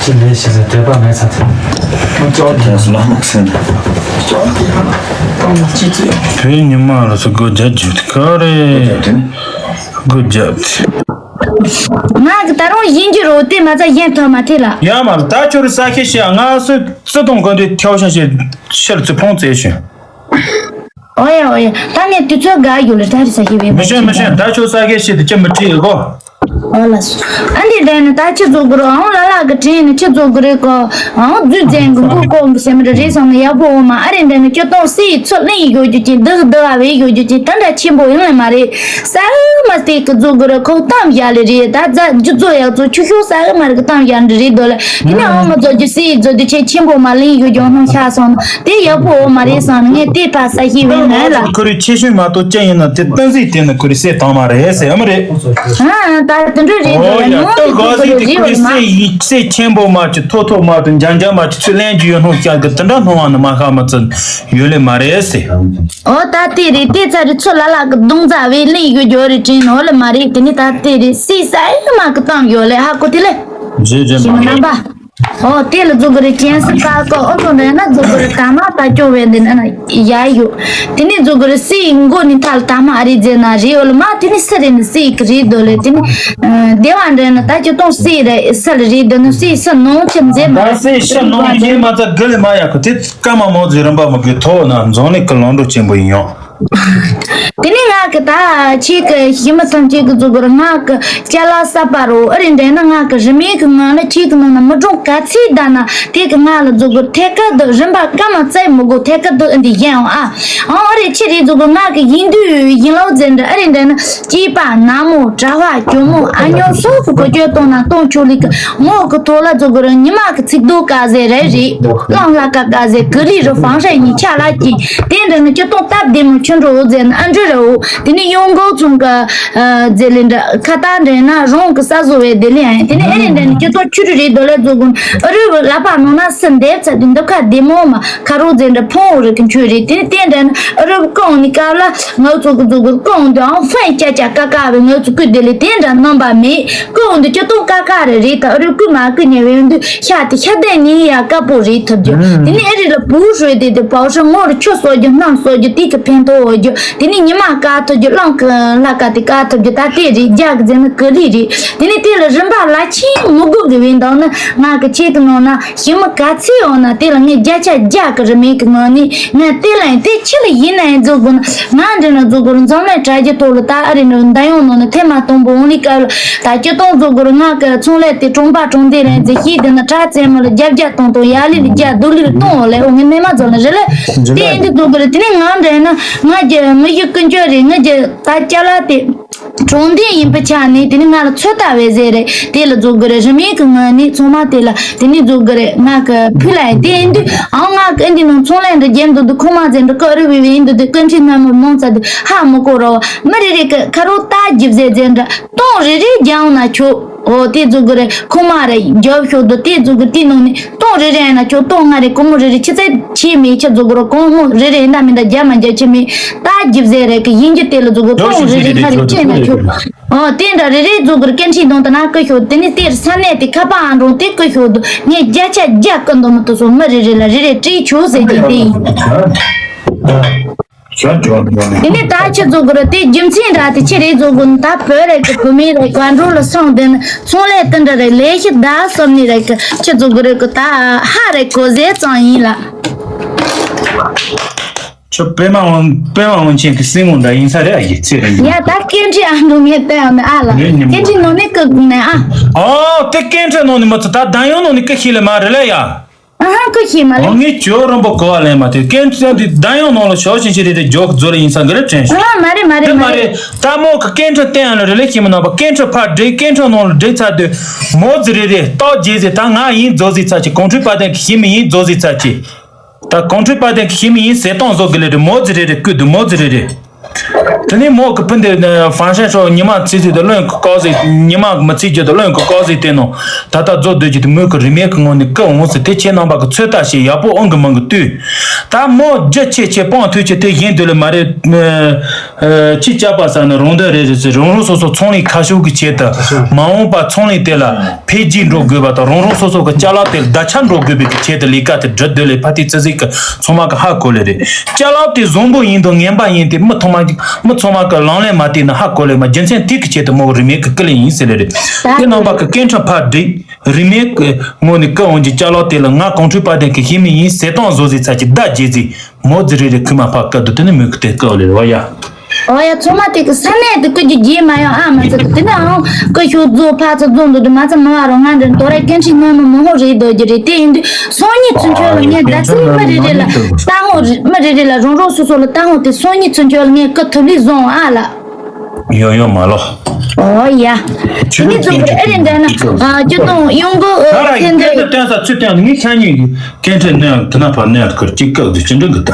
ཅི་ལས་ཤེས་ཟེར་དད་པ་མེད་ཚ་ཐལ། ཅོག་དེ་སུ་ལ་མ་ཟེར་ན། ཅོག་དེ་ཡང་ཏང་ཅི་ཙི། བོད་ཉི་མ་ལ་སུ་སྒོ་རྒྱ་ཇུ་ཁ་རེ། སྒོ་རྒྱ་དེ། ང་གི་ད་རུང་ཡིན་རྒྱུ་རོ་དེ་མ་ཚ་ཡན་ཐོ་མ་ཐེ་ལ། ཡ་མ་ལ་ད་ཁྱོད་རི་ས་ཁེ་ཤེ་ང་སུ་ཙི་དང་གོན་དེ་ཐེའོ་ཤང་ཤེ་ཤེར་ཙི་ཕོང་ཙེ་ཤེ། ཨོ་ཡ་ཨོ་ཡ། ད་ངས་དུས་ཚོད་འགའ་ཡོད་ལ་ད་རི་ས་ཤེ་བས། མི་ཤེས་མི་ཤེས་ད་ཁྱོད་ས་ཁེ་ཤེ་དེ་ཅི་མི་ཁྲིད་གོ། ཨོ་ལགས་སོ། ཨ་འདི་འདྲ་ནི་ད་ཁྱི་ཚོ་གུ་རུ་ཨང་ལ་ལ་གི་དྲིན་ནི་ཁྱི་ཚོ་གུ་རུ་གོ་ཨང་རྫུས་ཙན་གི་མགོ་ཀོང་གི་སེམས་རེ་རེ་སོང་ནི་ཡག་པོ་འོ་མ། ཨ་རེ་འདྲ་ནི་ཁྱི་སྟོང་སི་ཡི་ཚོ་གླིང་ཡི་གོ་རྒྱུ་ཅན་འདི་གི་འདི་བ་བའི་གོ་རྒྱུ་ཅན་ད་འདྲ་ཆེན་པོ་ཡང་ལས་མ་རེད། ས་ཨུ་མ་སྟེ་གི་ཚོ་གུ་རུ་ཁོ་གཏམ་བཞག་ལེ་རེད། ད་རྫ་རྒྱུ་ཚོ་ཡག་ཚོ་ཆུ་ཤོག་ས་ཨུ་མ་རེ་གི་གཏམ་བཞག་འདི་རེད་དོ་ལེ། དེ་ནི་ཨང་མ་ཚོ་རྒྱུ་སི་ཡི་ཚོ་རྒྱུ་ཆེན་ཆེན་པོ་མ་གླིང་ཡི་གོ་རྒྱུ་སྣང་ཆགས་སོང་ནི། དེ་ཡག་པོ་འོ་མ་རེད་བསམ་ནས་ངས་དེ་ཕར་ས་ཤི་བས་ན་ལ། ཁོ་རེ་ཆེ་ཤོས་མ་གཏོགས་ཅི་ཡིན་ན་དེ་ཏན་ཟིག་དེ་ནི་ཁོ་རེ་སེ་དང་མ་རེད་ཟེར་ཨ་མ་རེད། ཨ་ད་དུད་འགྲོ་རེད་འགྲོ་ཨོ་ཡ་ཡ་ཏན་གོ་ཟིག་དེ་ཁོ་རེ་སེ་ཡིན་སེ་ཆེན་པོ་མ་ཅི་ཐོ་ཐོ་མ་དུ་འཇམ་འཇམ་མ་ཅི་ཚུལ་ལན་གྱི་ཡོད་སྣང་ཀྱང་གི་དེ་འདྲ་སྣང་བ་ནི་མ་ཤ་མ་ཚུན་ཡོད་ལེ་མ་རེད་ཟེར། ཨོ་ད་དེ་རེད། དེ་ཚ་རེད། ཚོ་ལ་ལ་གི་གདོང་རྩ་བའི་གླིང་ཡོད་རྒྱུ་རེད་དྲན་ནོ་ལེ་མ་རེད། དེ་ནི་ད་དེ་རེད། སི་ས་ཨེ་མ་གི་གཏམ་ཡོད་ལེ་ཧ་གོ་དེ་ལེ། རྗེས་རྗེས་མ་ཞི་མི་རྣམ་པ། ཨོ་དེ་ལ་རྫོགས་གི་རེད། གྱེན་སྲིད་པ་ཀོ་ཨོ་ཚོ་འདྲ་ན་རྫོགས་གི་རེད། ད་མ་ད་སྐྱོ་བས་འདི་ན་ན་ཡ་ཡོད། དེ་ནས་རྫོགས་གི་རེད། སྲིད་མགོ་ནས་ཐལ་ད་མ་ཨ་རི་རྫས་ན་རེད་འོ་ལ་མ། དེ་ནས་སི་རེད་ནི་སྲིད་གི་རེད་དོ་ལེ། དེ་ནས་སྡེ་བ་འདྲ་ན་ད་ཀྱི་གཏོང་སྲིད་རེད་སི་རེད་དོ་ནི་སྲིད་སི་ནོང་ཆེ་མཛེས་མ་ད་སྲིད་ཤི་ནོང་ཡིན་མ་ད་དགི་ལེ་མ་ཡ་གི་དེ་ཀ་མ་མོ་ཛི་རིམ་པ་མ་གི་ཐོག་ན་འཛོང་ནི་གི་ལོང་འགྲོ་ཆེན་པོ་ཡིན་ཡོང་། དེ་ནས་ང་གི་ད་ཁྱེད་ཀྱི་ཞི་མི་ཐམས་ཅད་ཀྱི་རྫོགས་གི་རེད། ང་གི་ཅ་ལག་གསར་པ་རོ་ཨ་རི་འདྲ་ན་ང་གི་རི་མེད་ཀྱི་ངང་ལ་ཁྱེད་ཀྱི་ནང་ན་མི་གྲོང་ག་ཚིག་ད་ན་དེ་གི་ང་ལ་རྫོགས་གི་ཐད་ཀར་དུ་རིམ་པ་ཀ་མ་བཙལ་མི་དགོས། ཐད་ཀར་དུ་ཨ་འདི་གཞན་ཨང་ཨ་ཨང་ཨ་རི་ཁྱེད་རེད་རྫོགས་གི་ང་གི་ཡིན་དུས་ཡིན་ལོ་ཟེར་འདྲ་ཨ་རི་འདྲ་ན་སྐྱེས་པ་ན་མོ་གྲྭ་བ་ཇོ་མོ་ཨ་ཉོ་སོགས་སུ་གོ་ཆོད་གཏོང་ན་གཏོང་ཆོག་ལི་གི་མོ་གི་ཐོག་ལ་རྫོགས་གི་རེད། ཉི་མ་གི་ཚིག་རྡོ་ཀ་ཟེར་རེད་རེད། གླང་ལྷ་ཀ་ཀ་ཟེར་གི་ལི་རུ་ཕང་ཧྲ་ཡིན་ཆ་ལ་ཅི་དེ་འདྲ་ནི་ཁྱོད་གཏོང་སྟབས་བདེ་མོ་ཁྱོད་འགྲོ་འོ་ཟེར་ན་ཨ་འདྲ་ར་འོ། དེ་ནི་གཡོན་འགོག་ཚོང་ག་ཟེར་ལེ་འདྲ་ཁ་ཏ་འདྲ་ན་རོང་གི་ས་བཟོ་བའི་དེ་ལེ་ཡང་དེ་ནི་ཨེ་རེ་འདྲ་ནི་ཁྱོད་གཏོང་ཆུ་རུ་རེད་དོ་ལེ་རྫོགས་གོ་ཨ་རུ་ལ་པ་ནོ་ན་སི་འདེབས་ཚ་དེ་འདི་ཁ་བདེ་མོ་མ་ཁ་རོག་ཟེར་འདྲ་ཕོང་འོ་རེ་གི་ཆུ་རེད། དེ་ནི་དེ་འདྲ་ན་ཨ་རུ་གང་ནི་ཀ་ལ་ང་ཚོ་གི་རྫོགས་གོ་གང་འདི་ཨང་ཧྥན་ཅ་ཅ་ཀ་ཀ་བའི་ང་ཚོ་ཀུ་དེ་ལེ་དེ་འདྲ་རྣམ་པ་མེད། ཀུ་འོང་དུ་ཅི་ཏོང་ཀ་ཀ་རེ་རེད་ད་རུ་ཀུ་མ་ཀུ་ཉེ་བའི་འདུ་ཤ་དེ་ཤ་དེ་ནི་ཡ་ཀ་པོ་རེད་ཐུབ་རྒྱུ། དེ་ནི་ཨེ་རི་ལ་བུ་ཧྲོས་དེ་དེ་པའོ་ཧྲ་ངོ་རུ་ཆུ་གསོག་རྒྱུ་སྣམ་གསོག་རྒྱུ་དེ་གི་ཕན་ཐོགས་འོ་རྒྱུ། དེ་ནི་ཉི་མ་ཀ་ཐུབ་རྒྱུ་གླང་གི་ལྷ་ཀ་དེ་ཀ་ཐུབ་རྒྱུ་ད་དེ་རེད། རྒྱ་གི་རྫས་ནི་ཀི་ལི་རེད། དེ་ནི་དེ་ལ་རིམ་པ་ལ་ཆེན་མི་དགོས་གི་བའི་འདང་ནི་ང་གི་ཆེད་དུ་ནོར་ན་ཞི་མི་ག་ཚེ་འོང་ན་དེ་ལ་ངས་བརྒྱ་ཆ་བརྒྱ་གི་རི་མེད་གི་ངོ་ནི་ང་དེ་ལ་ཡིན་དེ་ཆི་ལ་ཡིན་ན་ཡིན་རྫོགས་དགོས་ན་ང་འདྲི་ན་རྫོགས་དགོས་ན་འཛམ་གླིང་དྲ་རྒྱ་ཐོག་ལ་ད་ཨ་རི་འདྲ་འདའ་ཡོང་ནོ་ནི་ཐེ་མ་སྟོང་པོ་འོང་ལི་ཀ་ལ། ད་སྤྱི་སྟོང་བཟོ་དགོས་རུ་ང་གི་ཚོང་ལས་དེ་གྲོང་པ་གྲོང་སྡེ་རེད་འཛི་ཤེས་དེ་ན་དྲ་རྩེད་མོ་ལ་རྒྱབ་རྒྱ་གཏོང་གཏོང་ཡ་ལི་ལི་རྒྱ་རྡོ་ལི་ལི་གཏོང་འོ་ལེ་འོ་ངས་མེ་མ་ཛོ་ལ་རེ་ལེ། དེ་ཡིན་དུ་བཟོ་དགོས་རུ་དེ་ནས་ང་འདྲེ་ན་ང་རྒྱ་མི་ཡི་ཀུན་སྤྱོད་རེད། ང་རྒྱ་ད་ཅ་ལག་དེ་གྲོང་སྡེ་ཡིན་པ་ཆ་ནས་དེ་ནས་ང་ལ་ཚོད་ལྟ་བས་ཟེར་རེད། དེ་ལ་བཟོ་དགོས་རུ་རི་མེད་གི་ངོས་ནས་ཚོང་མ་དེ་ལ་དེ་ནས་བཟོ་དགོས་རུ་ང་གི་ཕུ་ལ་དེ་ཡིན་དུ་ཨང་ང་གི་འདི་ནང་ཚོང་ལས་འདྲ་རྒྱབ་འདུག་འདུག་ཁོ་མ་ཟེར་འདྲ་ཀ་རུ་བི་བི་ཡིན་འདུག་འདུག་ཀུན་ཁྲི་སྣ་མོར་མོང་ཚ་འདུག་ཧ་མི་གོ་རོ་མི་རེ་རེ་གི་ཁ་རོ་ལྟ་རྒྱུ་ཟེར་ཟེར་འདྲ། སྟོང་རེ་རེ་རྒྱག་ན་ཆོག་འོ་དེ་རྫོགས་གི་རེད། ཁོ་མ་རེ་རྒྱབ་ཤོག་དུ་དེ་རྫོགས་གི་དེ་ནང་ནས་སྟོང་རེ་རེ་ཡིན་ན་ཆོག་སྟོང་ལྔ་རེ་སྒོར་མོ་རེ་རེ་ཆུ་ཚད་ཆེ་མེད་ཆ་རྫོགས་གི་རོ་སྒོར་མོ་རེ་རེ་ཡིན་ད་མིན་ད་རྒྱབ་མ་རྒྱབ་ཆེ་མེད་ད་རྒྱབ་ཟེར་རེད་གི་ཡིན་གྱི་དེ་ལ་རྫོགས་གི་སྟོང་རེ་རེ་ལྔ་རེ་ཆེ་ན་ཆོག་འོ་དེ་འདྲ་རེ་རེ་རྫོགས་གི་རེད། སྐད་འཕྲིན་གཏོང་དུ་ན་ཀི་ཤོག་དེ་ནས་དེར་ས་གནས་དེ་ཁ་པར་ཨང་འགྲོ་དེ་ཀི་ཤོག་དུ་ངས་བརྒྱ་ཆ་བརྒྱ་ཀི་འདོན་མི་ཐུབ་སོང་། མི་རེ་རེ་ལ་རེ་རེ་སྤྲད་ཆོག་ཟེར་གྱི་དེ་ཡིན། དེ་ནས་ད་ཁྱི་རྫོགས་གི་རེད། དེ་རྒྱུ་མཚན་ར་དེ་ཁྱི་རེད་རྫོགས་གི་ད་བོད་རེད་གི་བུད་མེད་རེད་ག་འགྲོ་ལ་སོང་དེ་ནི་ཚོང་ལས་དེ་འདྲ་རེད། ལས་གཞི་ད་སོམ་ནི་རེད་གི་ཁྱི་རྫོགས་གི་རེད་གི་ད་ཧ་རེད་གོ་ཟེ་ཙང་ཡིན་ལ། ཁྱི་པད་མ་འོན་པད་མ་འོན་ཆེན་གི་སྲིང་མོ་འདྲ་ཡིན་ས་རེད། ཨ་ཡི་ཚེ་རིང་ཡ་ད་སྐད་འཕྲིན་ཨ་འགྲོ་ངས་བལྟ་ཡོང་ནི་ཨ་ལ་སྐད་འཕྲིན་ནང་ནས་ཀི་ནས་ཨ། ཨོ་དེ་སྐད་འཕྲིན་ནང་ནས་མི་ཚོ་ད་ད་ཡོང་ནང་ནས་ཀི་ཤི་ལ་མ་རེད་ལ་ཡ། ཨ་ཧ་ཀུ་ཤི་མ་ལེ། ངས་ཇོ་རོན་པོ་གོ་བ་ལེན་མ་ཐེ་སྐད་འཕྲིན་དེ་ད་ཡང་ནང་ལ་ཞོག་ཕྱིན་ཆད་དེ་ཇོ་གི་རྫོ་ལ་ཡིན་ས་འགི་རེ་དྲན་ཤོག་ཨ་མ་རེད་མ་རེད་དེ་མ་མ་རེད། རེད་ད་མོ་གི་སྐད་འཕྲིན་བསྟན་ཡང་ལ་རེ་ལེ་ཤི་མི་ནང་པ་སྐད་འཕྲིན་ཕར་བསྒྲིགས་སྐད་འཕྲིན་ནང་ལ་བསྒྲིགས་ཚར་དུས་མོ་ཟི་རེ་རེ་རྟགས་བརྗེ་ཟེར་ད་ང་ཡིན་རྫོ་ཟི་ཚར་གྱི་གོང་ཁྲོས་པ་དན་གི་ཤི་མི་ཡིན་རྫོ་ཟི་ཚར་གྱི་ད་གོང་ཁྲོས་པ་དན་གི་ཤི་མི་ཡིན་ཟེར་སྟངས་བཟོ་གི་ལེ་རེ་མོ་ཟི་རེ་རེ་བསྐུལ་དུས་མོ་ཟི་རེ་རེ། དེ་ནས་མོ་གི་སྤུན་དེ་ཧྥང་ཧྲན་ཧྲོ་ཉི་མ་ཚེ་ཚེ་དུ་བློན་གི་ཀོ་ཟི་ཉི་མ་མི་ཚེ་རྒྱུ་དུ་བློན་གི་ཀོ་ཟི་བསྟན་ནོ། ད་ལྟ་རྫོགས་སྡོད་ཀྱི་དུ་མོས་གི་རིས་མེད་གི་ངོ་ནས་ཀི་འོང་ཟེར་དེ་ཁྱེད་རྣམ་པ་གི་ཚོད་ལྟ་བྱེད་ཡག་པོ་འོང་གི་མང་གི་ལྟོས། ད་མོ་རྒྱུ་ཆེ་ཆེ་སྤང་ཐོས་ཆེ་དེ་གཞན་དུ་ལ་མ་རེད། ཁྱི་སྐྱབས་པ་ས་ནི་རང་འདོད་རེད་རེད་ཟེར་རང་རང་སོ་སོ་ཚོང་ལས་ཁ་ཤུགས་ཀྱི་ཆེད་དུ་མ་འོངས་པ་ཚོང་ལས་དེ་ལ། འཕེལ་རྒྱས་འགྲོ་དགོས་པ་དང་རང་རང་སོ་སོ་གི་ཅ་ལག་དེ་བརྡ་ཆད་འགྲོ་དགོས་པའི་གི་ཆེད་དུ་ལས་ཀ་དེ་སྒྲུབ་སྡོད་ལས་ཕ་ཏི་ཙི་ཙི་གི་ཚང་མ་གི་ཧ་གོ་ལེ་རེད། ཅ་ལག་དེ་བཟང་པོ་ཡིན་དང་ངན་པ་ཡིན་དེ་མི་ཚང་མ་མི་ཚང་མ་གི་ལང་ལེ་མ་བལྟས་ན་ཧ་གོ་ལེ་མ། རྒྱུ་མཚན་དེ་གི་ཆེད་དུ་མོ་རིས་མེད་གི་ཀི་ལེ་ཡིན་ཟེར་ལེ་རེད། དེ་རྣམ་པ་གི་སྐད་འཕྲིན་ཕར་བསྒྲིགས་རིས་མེད་གི་ངོ་ནས་ཀི་འོང་གི་ཅ་ལག་དེ་ལ་ང་གོང་ཁྲོས་པ་དན་གི་ཤི་མི་ཡིན་ཟེར་སྟངས་བཟོ་ཟིག་ཚ་གི་བརྡ་བརྗེ་ཟིག་མོ་ཛི་རེ་རེ་ཁུ་མ་ཕ་ཀི་དུ་དེ་ནི་མོས་གི་དེ་ཀི་ལེ་རེད་བ་ཡ། ཨོ་ཡ། ཚང་མ་དེ་གི་ས་གནས་དེ་ཀུན་གྱི་རྗེས་མ་ཡོང་ཨ་མ་ཚོ་གི་དེ་ནའང་ཀུ་ཤུ་རྫོགས་ཕ་ཚོ་རྫོགས་འདུག་དུ་མ་ཚ་མི་བ་རོ་ང་འདྲ་དོ་ར་སྐད་འཕྲིན་སྣོན་མི་མང་ཧོ་རེད་འདོད་ཀྱི་རེད། དེ་ཡིན་དུས་སང་ཉིན་ཚུན་ཆོད་ལ་ངས་ཟླ་ཚེས་མི་རེ་རེ་ལ་ལྟ་ཧོ་མི་རེ་རེ་ལ་རང་རང་སོ་སོ་ལ་ལྟ་ཧོ་དེ་སང་ཉིན་ཚུན་ཆོད་ལ་ངས་ཀུ་ཐུབ་ལི་བཟང་ཨ་ལ། ཡོ་ཡོ་མ་ལོ། ཨོ་ཡ། དེ་ནི་རྫོགས་པར་ཨེ་རེ་འདྲ་ན་ཨ་ཅི་དང་གཡུང་གོ་ཨ་ཁྱེད་འདི་སྐད་དུ་བསྟན་ས་ཚུལ་བསྟན་ངས་ཤ་ཉེ་གི་སྐད་འཕྲིན་སྣོན་དུ་ན་ཕར་གནས་ཁུར་གཅིག་བཀག་དུ་ཅི་འདྲ་གི་ད།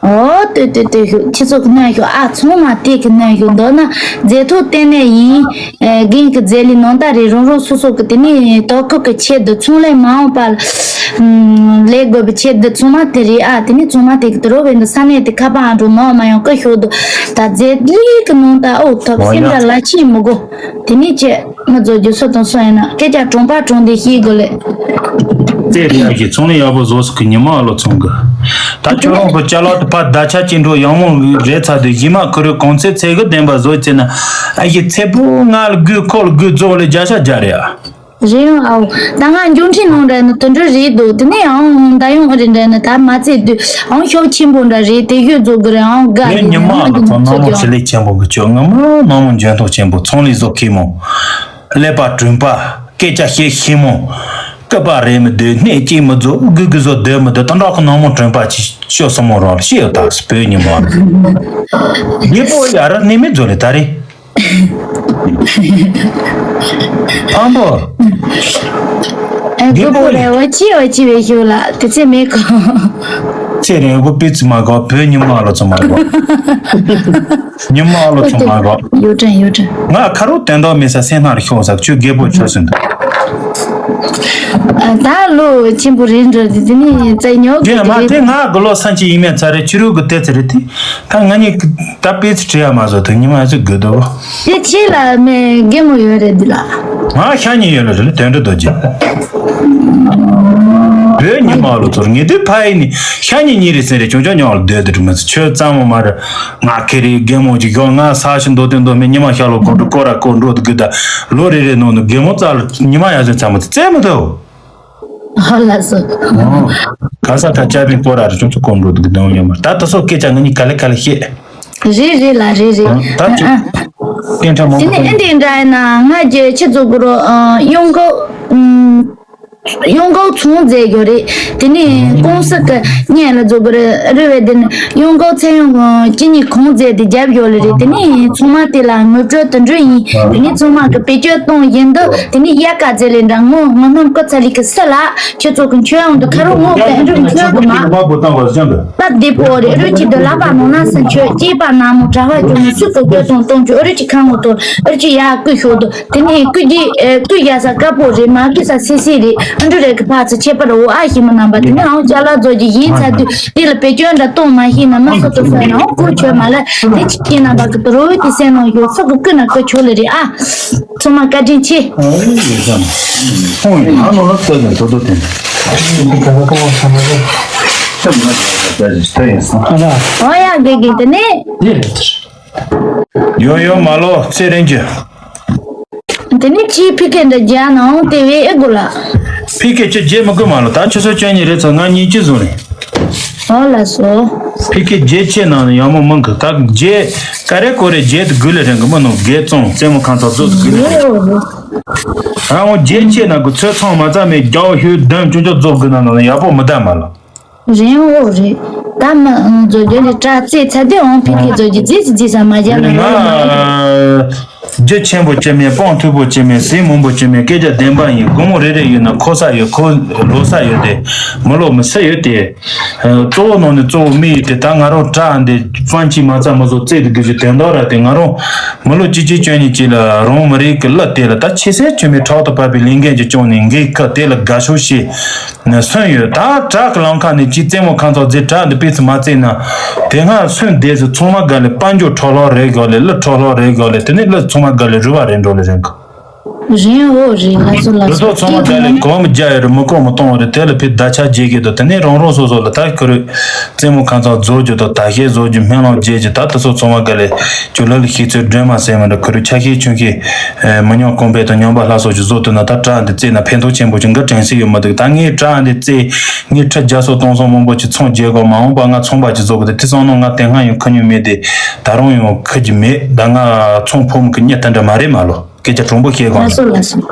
ཨོ་ལྟོས་ལྟོས་ལྟོས་ཤོག་ཁྱེད་ཚོ་གི་ནང་ཤོག་ཨ་ཚང་མ་དེ་གི་ནང་ཤོག་མདོར་ན་རྫས་ཐོག་བརྟེན་ནས་ཡིན། རྒན་གི་རྫས་ལི་ནང་ལྟ་རེད། རང་རང་སོ་སོ་གི་དེ་ནི་དོ་ཁུག་གི་ཆེད་དུ་ཚོང་ལས་མ་འོངས་པ་ལ་ལས་དགོས་པའི་ཆེད་དུ་ཚང་མ་དེ་རེད་ཨ། དེ་ནི་ཚང་མ་དེ་གི་དུ་རོ་བས་འདུག་ས་གནས་དེ་ཁ་པར་ཨང་འགྲོ་ནོག་མ་ཡོང་ཀི་ཤོག་དུ་ད་རྫས་ལི་གི་ནང་ལྟ་ཨོ་ཐོབ་སེམས་ད་ལ་ཆེས་མི་དགོ་དེ་ནི་ཆེ། མི་རྫོགས་རྒྱུ་སོ་དང་སོ་ཡིན་ན་སྐད་ཆ་གྲོང་པ་གྲོང་སྡེ་ཤེས་དགོས་ལེ། རྩེ་རེ་ཡག་གི་ཚོང་ལས་ཡག་པོ་བཟོ་སྲིད་གི་ཉི་མ་ཨ་ལོ་ཚོང་གི། ད་ཁྱོད་རང་གི་ཅ་ལག་དེ་ཕར་ད་ཆ་ཅི་འགྲོ་ཡང་མོ་རེད་ཚ་དུས་ཡི་མ་ཁུ་རུ་གོང་ཚད་ཚད་གི་བདེན་པ་བཟོ་ཚེ་ན་ཨ་ཡི་ཚད་པོ་ང་ལ་དགོས་ཁོ་ལ་དགོས་རྫོགས་ལེ་བརྒྱ་ཆ་བརྒྱ་རེད་ཨ། རེད་ཡང་ཨའོ། ད་ང་འགྱུར་འཕྲིན་ནང་འདྲ་ནི་དུད་འགྲོ་རེད་འདུག་དེ་ནས་ཡང་ད་ཡང་ཨ་རེ་འདྲ་ནི་ད་མ་ཚད་དུས་ཡང་ཤོག་ཆེན་པོ་འདྲ་རེད་དེ་ཡོད་རྫོགས་གི་རེད་ཡང་དགའ་རེད་ཉི་མ་ཨ་ལོ་ཚོང་ནང་མོ་ཆེ་ལེ་ཆེན་པོ་གི་ཆོ་ང་མ་ནང་མོ་འཇོན་ཐོག་ཆེན་པོ་ཚོང་ལས་བཟོ་མཁན་མོ། ཀླད་པ་དྲོན་པ། སྐད་ཆ་བཤད་ཤེས་མོ། སྐུད་པ་རེད་མི་འདུག་སྣེ་གཅིག་མི་རྫོགས་དགུ་དགུ་བཟོ་སྡོད་མི་འདུག་ད་འདྲ་ཁོ་ནང་མོ་དྲོན་པ་ཅིག་ཤོད་སོང་མོ་རང་ལ་ཤེས་ཡོད་ད་བོད་ཉི་མ། རྒད་པོ་ཡ་ར་སྣེ་མི་རྫོགས་ལེ་ད་རེད། ཕམ་པོ། ཨེ་རྒད་པོ་རྒད་པོ་ལེ་འོ་ཅི་འོ་ཅི་བའི་ཤོད་ལ་དེ་ཚེ་མེད་གོ་ཚེ་རིང་གོ་པི་ཙི་མ་གོ་བོད་ཉི་མ་ལོ་ཚོ་མ་གོ་ཉི་མ་ཨ་ལོ་ཚོ་མ་གོ་ཡོད་དྲན་ཡོད་དྲན། ང་ཁ་རོག་དོན་དག་མེད་ས་སེམས་ནང་ལ་ཤོག་ཟག་ཆུ་རྒད་པོ་ཆོག་སོང་འདུག་ད་ལོ་ཆེན་པོ་རེད་འགྲོ་དེ་ནི་བཙན་ཉོག་གི་རེད། དེ་ང་གི་ལོ་སང་ཆེ་ཡིན་མེད་ཚ་རེད་ཕྱི་རོལ་གི་ལྟས་ཚེ་རེད་དེ་ད་ང་གཉིས་ད་པེ་ཚི་བྲིས་ཡ་མ་བཟོ་ཐུབ་ཉི་མ་ཚོ་དགོས་འདུག་དེ་ཆེ་ལ་མེ་རྒན་མོ་ཡོད་རེད་འདི་ལ། ང་ཤ་ཉེ་ཡོད་ལ་རེད་དོན་འགྲོ་རྡོ་རྗེ། བོད་ཉི་མ་ལོ་ཚོར་ངེས་དུས་ཕ་ཡི་ནི་ཤ་ཉེ་ཉེ་རེད་ཟེར་རེད་ཅུང་ཅུང་ཉོག་ལ་སྡོད་དུ་མི་ཚོ་ཆོས་གཙང་མོ་མ་རེད། ང་ཁེ་རེ་རྒན་མོ་ཅིག་ཡོང་ང་ས་ཞིག་འདོད་དོན་འདོད་མེད་ཉི་མ་ཤ་ལོ་གོ་འགྲོ་ཀོ་ར་ཀོ་འགྲོ་དུ་གི་ད་ལོ་རེ་རེ་ནང་དུ་རྒན་མོ་རྩ་ལ་ཉི་མ་ཡ་ཟོན་ཚ་མོ་དུ་བཙལ་མི་ཐུབ། ཧོ་ལ་སོ། ག་ས་ཁ་ཅ་པིན་ཀོ་ར་རེ་ཅུང་ཅུང་ཀོ་འགྲོ་དུ་གི་དོན་ཡོད་མ་ད་ད་སོ་སྐད་ཆ་ང་ནི་ག་ལེ་ག་ལེ་ཤེས། རེད་རེད་ལ་རེད་རེད། ད་ཅུ་ཨ་ཨ། སྐད་ཆ་མང་དེ་ནི་པོ་ཨེ་འདྲ་འདྲ་ཡིན་ན་ང་རྒྱལ་ཆེ་ཚོ་གུ་རུ་ཨ་གཡོང་གོ་ཨུམ། གཡོང་གོ་ཚོང་མཛད་ཡོད་རེད། དེ་ནི་ཀུང་སི་གི་སྙན་ལ་འཛུགས་གི་རེད་རེད་བས་དེ་ནི་གཡོང་གོ་ཚེ་ཡོང་ཅི་ནི་གོང་མཛད་དེ་རྒྱབ་ཡོད་ལེ་རེད། དེ་ནི་ཚོང་མ་དེ་ལ་ངོ་སྤྲོད་དུ་འགྲོ་ཡིན། དེ་ནི་ཚོང་མ་གི་བེད་སྤྱོད་གཏོང་བཞིན་དུ་དེ་ནི་དབྱར་ཁ་མཛད་ལེ་འདྲ་ངོ་ངོ་སྣོམ་ཀོ་ཚ་ལི་གི་སི་ལ་ཁྱོད་ཚོ་གི་མཆོད་ཡོང་དུ་ཁ་རུ་ངོ་ག་འགྲུབ་མཆོད་དུ་མ། ད་འདི་པོ་རེ་རུ་གཅིག་ཏུ་ལག་པ་ནང་ན་སུ་མཆོད་སྐྱེས་པ་ནག་མོ་གྲྭ་བ་ཅུང་མི་སུ་ཏོ་སྐྱོ་གཏོང་གཏོང་ཆུ་ཨུ་རུ་ཅི་ཁང་ངོ་ཏོ་ཨུ་རུ་ཅི་ཡ་སྐུ་ཤོག་ཏོ་དེ་ནས་སྐུ་རྒྱལ་སྐུ་རྒྱལ་ས་དཀར་པོ་རེད་མ་སྐུ་ས་སི་སི་རེད་ཨ་འབྲུ་རེ་གི་ཕ་ཚུ་ཁྱད་པར་འོ་ཨ་ཞིག་མི་རྣམ་པ་དེ་ནས་ཨང་ཅ་ལག་རྫོགས་ཀྱི་ཡིན་ཚ་དུས་དེ་ལ་བེད་སྤྱོད་འདྲ་གཏོང་མ་ཤེས་ན་མ་སོ་ཏོ་ས་ན་ཨང་སྐུ་ཆོས་མ་ལ་དེ་ཅི་ཡིན་རྣམ་པ་གི་ཏོ་རོ་དེ་སེམས་ནང་ཡོད་ཚོ་གི་སྐུ་ན་སྐུ་ཆོ་ལེ་རེད་ཨ། ཚང་མ་བཀའ་དྲིན་ཆེ། ཨོ་ཡ་དགེ་དགེ་དེ་ནས། ཡོ་ཡོ་མ་ལོ་ཚེ་རིང་གི། དེ་ནས་ཁྱིའི་ཕི་ཀེ་འདྲ་རྒྱག་ནའང་དེ་བས་ཨེ་དགོས་ལ། ཕི་ཀེ་ཁྱོད་རྒྱས་མི་དགོས་མ་ལོ་ད་ཆུ་ཚོད་བཅུ་གཉིས་རེད་ཚོ་ང་གཉིས་ཀྱི་བཟུང་རེད། ཨོ་ལ་སོ། ཕི་ཀེ་རྒྱས་ཆེ་ནང་ནས་ཡང་མོ་མང་གི་ད་རྒྱས་ཀ་རེ་གོ་རེ་རྒྱས་དུ་དགོས་ལེ་རེད་གི་མི་ནོ་རྒྱས་བཙོང་རྩེད་མོ་ཁང་ཚོ་བཟོ་དུ་དགོས་ལེ་རེད། རང་རྒྱས་ཆེ་ན་གི་ཚོད་ཚང་མ་རྩ་མེད་རྒྱའོ་ཧུད་དོན་ཅུང་ཅུང་རྫོགས་དགོས་ན་ནང་ནས་ཡག་པོ་མི་ལྡན་མ་ལ། རེད་འོ་རེད། ད་མི་ཨང་རྫོགས་རྒྱུ་རེད་དྲ་རྩེ་ཚ་དེ་འོང་ཕི་ཀེ་རྫོགས་རྒྱུ་རྫིས་སུ་རྫིས་ས་མ་རྒྱ་ན་ང་རོ་མ་རེད། རྒྱུ་ཆེན་པོ་ཅི་མེད་སྤང་མཐུག་པོ་ཅི་མེད་ཟས་མང་པོ་ཅི་མེད་སྐད་ཆ་བདེན་པ་ཡིན་སྒོར་མོ་རེ་རེ་ཡོད་ན་ཁོ་ས་ཡོད་ཁོ་ལོ་ས་ཡོད་དེ་མི་ལོ་མི་སུ་ཡོད་དེ། གཙོ་བོ་ནང་ནས་གཙོ་བོ་མི་ཡིན་ཏེ་ད་ང་རང་བཀྲ་འདི་ཕན་ཆེ་མ་རྩ་མ་བཟོ་རྩེ་དུ་དགོས་ཀྱི་དོན་དག་ར་དེ་ང་རང་མི་ལོ་གཅིག་གཅིག་བཅོ་གཉིས་གཅིག་ལ་རང་མི་རིགས་ཀྱི་གླུ་དེ་ལ་ད་ཆེ་སའི་ཆུ་མེད་ཁྲག་ཏུ་བབས་པའི་ལས་འགན་གྱི་སྐྱོང་ནས་འགའི་སྐབས་དེ་ལ་དགའ་ཤོས་ཤིག་ནས་སོན་ཡོད་ད་བྲག་གི་ལམ་ཁ་ནས་གཅིག་རྩེད་མོ་ཁང་ཚོགས་རྫས་བྲག་འདི་སྤེལ་ཚུལ་མ་རྩེས་ན་དེ་སྔ་སོན་དེ་ཚོ་ཚང་མ་དགའ་ལས་དཔལ་འབྱོར་འཕྲོ་ལྷོག་རེད་དགོས་ལས་གླུ་འཕྲོ་ལྷོག་རེད་དགོས་ལས་དེ་ནས་གླུ་ཚང་མ་དགའ་ལས་རུ་བ་རེད་འགྲོ་ལས་རེད་གི་རེད། འོ་རེད། ལགས་སོ། ལགས་སོ། འདི་ཚོ་ཚང་མ་དེ་ལས་གོམ་རྒྱག་ཡོད་རེད། མི་གོམ་གཏོང་བ་རེད། དེ་ལ་ཕི་ད་ཆ་རྒྱས་ཀྱི་འདུག་དེ་ནས་རང་རང་སོ་སོ་ལ་ད་ཁུ་རུ་རྩེད་མོ་ཁང་ཚང་རྫོགས་རྒྱུ་དང་། ད་ཤེས་རྫོགས་རྒྱུ། སྨོན་ལམ་རྒྱས་རྒྱུ། ད་དེ་ཚོ་ཚང་མ་ག་ལས་ཁྱོད་ལ་ལ་ཤེས་ཚོད་སྒྲོན་མ་ཟེར་མི་འདྲ། ཁུ་རུ་ཆ་ཤས་ཆུང་ཤས་མི་ཉམས་གོང་འཕེལ་དང་ཉམས་པ་སླར་གསོ་ཞིག་བཟོ་ཐུབ་ན། ད་དྲ་འདི་རྩེད་ན་ཕན་ཐོགས་ཆེན་པོ་ཞིག་འགའ་དྲན་སྲིད་ཡོད་མི་འདུག་ད་ངས་དྲ་འདི་རྩེད། ངས་ཁྲི་བརྒྱ་སོ་སྟོང་སོ་མང་པོ་ཅིག་ཚོང་རྒྱག་གོ། མ་འོངས་པ་ང་ཚོང་པ་ཅིག་བཟོ་གི་འདུག་དེ་བསམ་ན་ང་དེ་སྔ་ཡང་ཁུར་མྱོང་མེད་དེ། ད་རུང་ཡང་ཁུར་གྱི་མེད། ད་ང་ཚོང་ཕོ་མོ་གི་གཉེན་དེ་འདྲ་མ་རེད་མ་ལོ། སྐད་ཆ་དྲང་པོ་བཤད་གོ། ལགས་སོ། ལགས་སོ།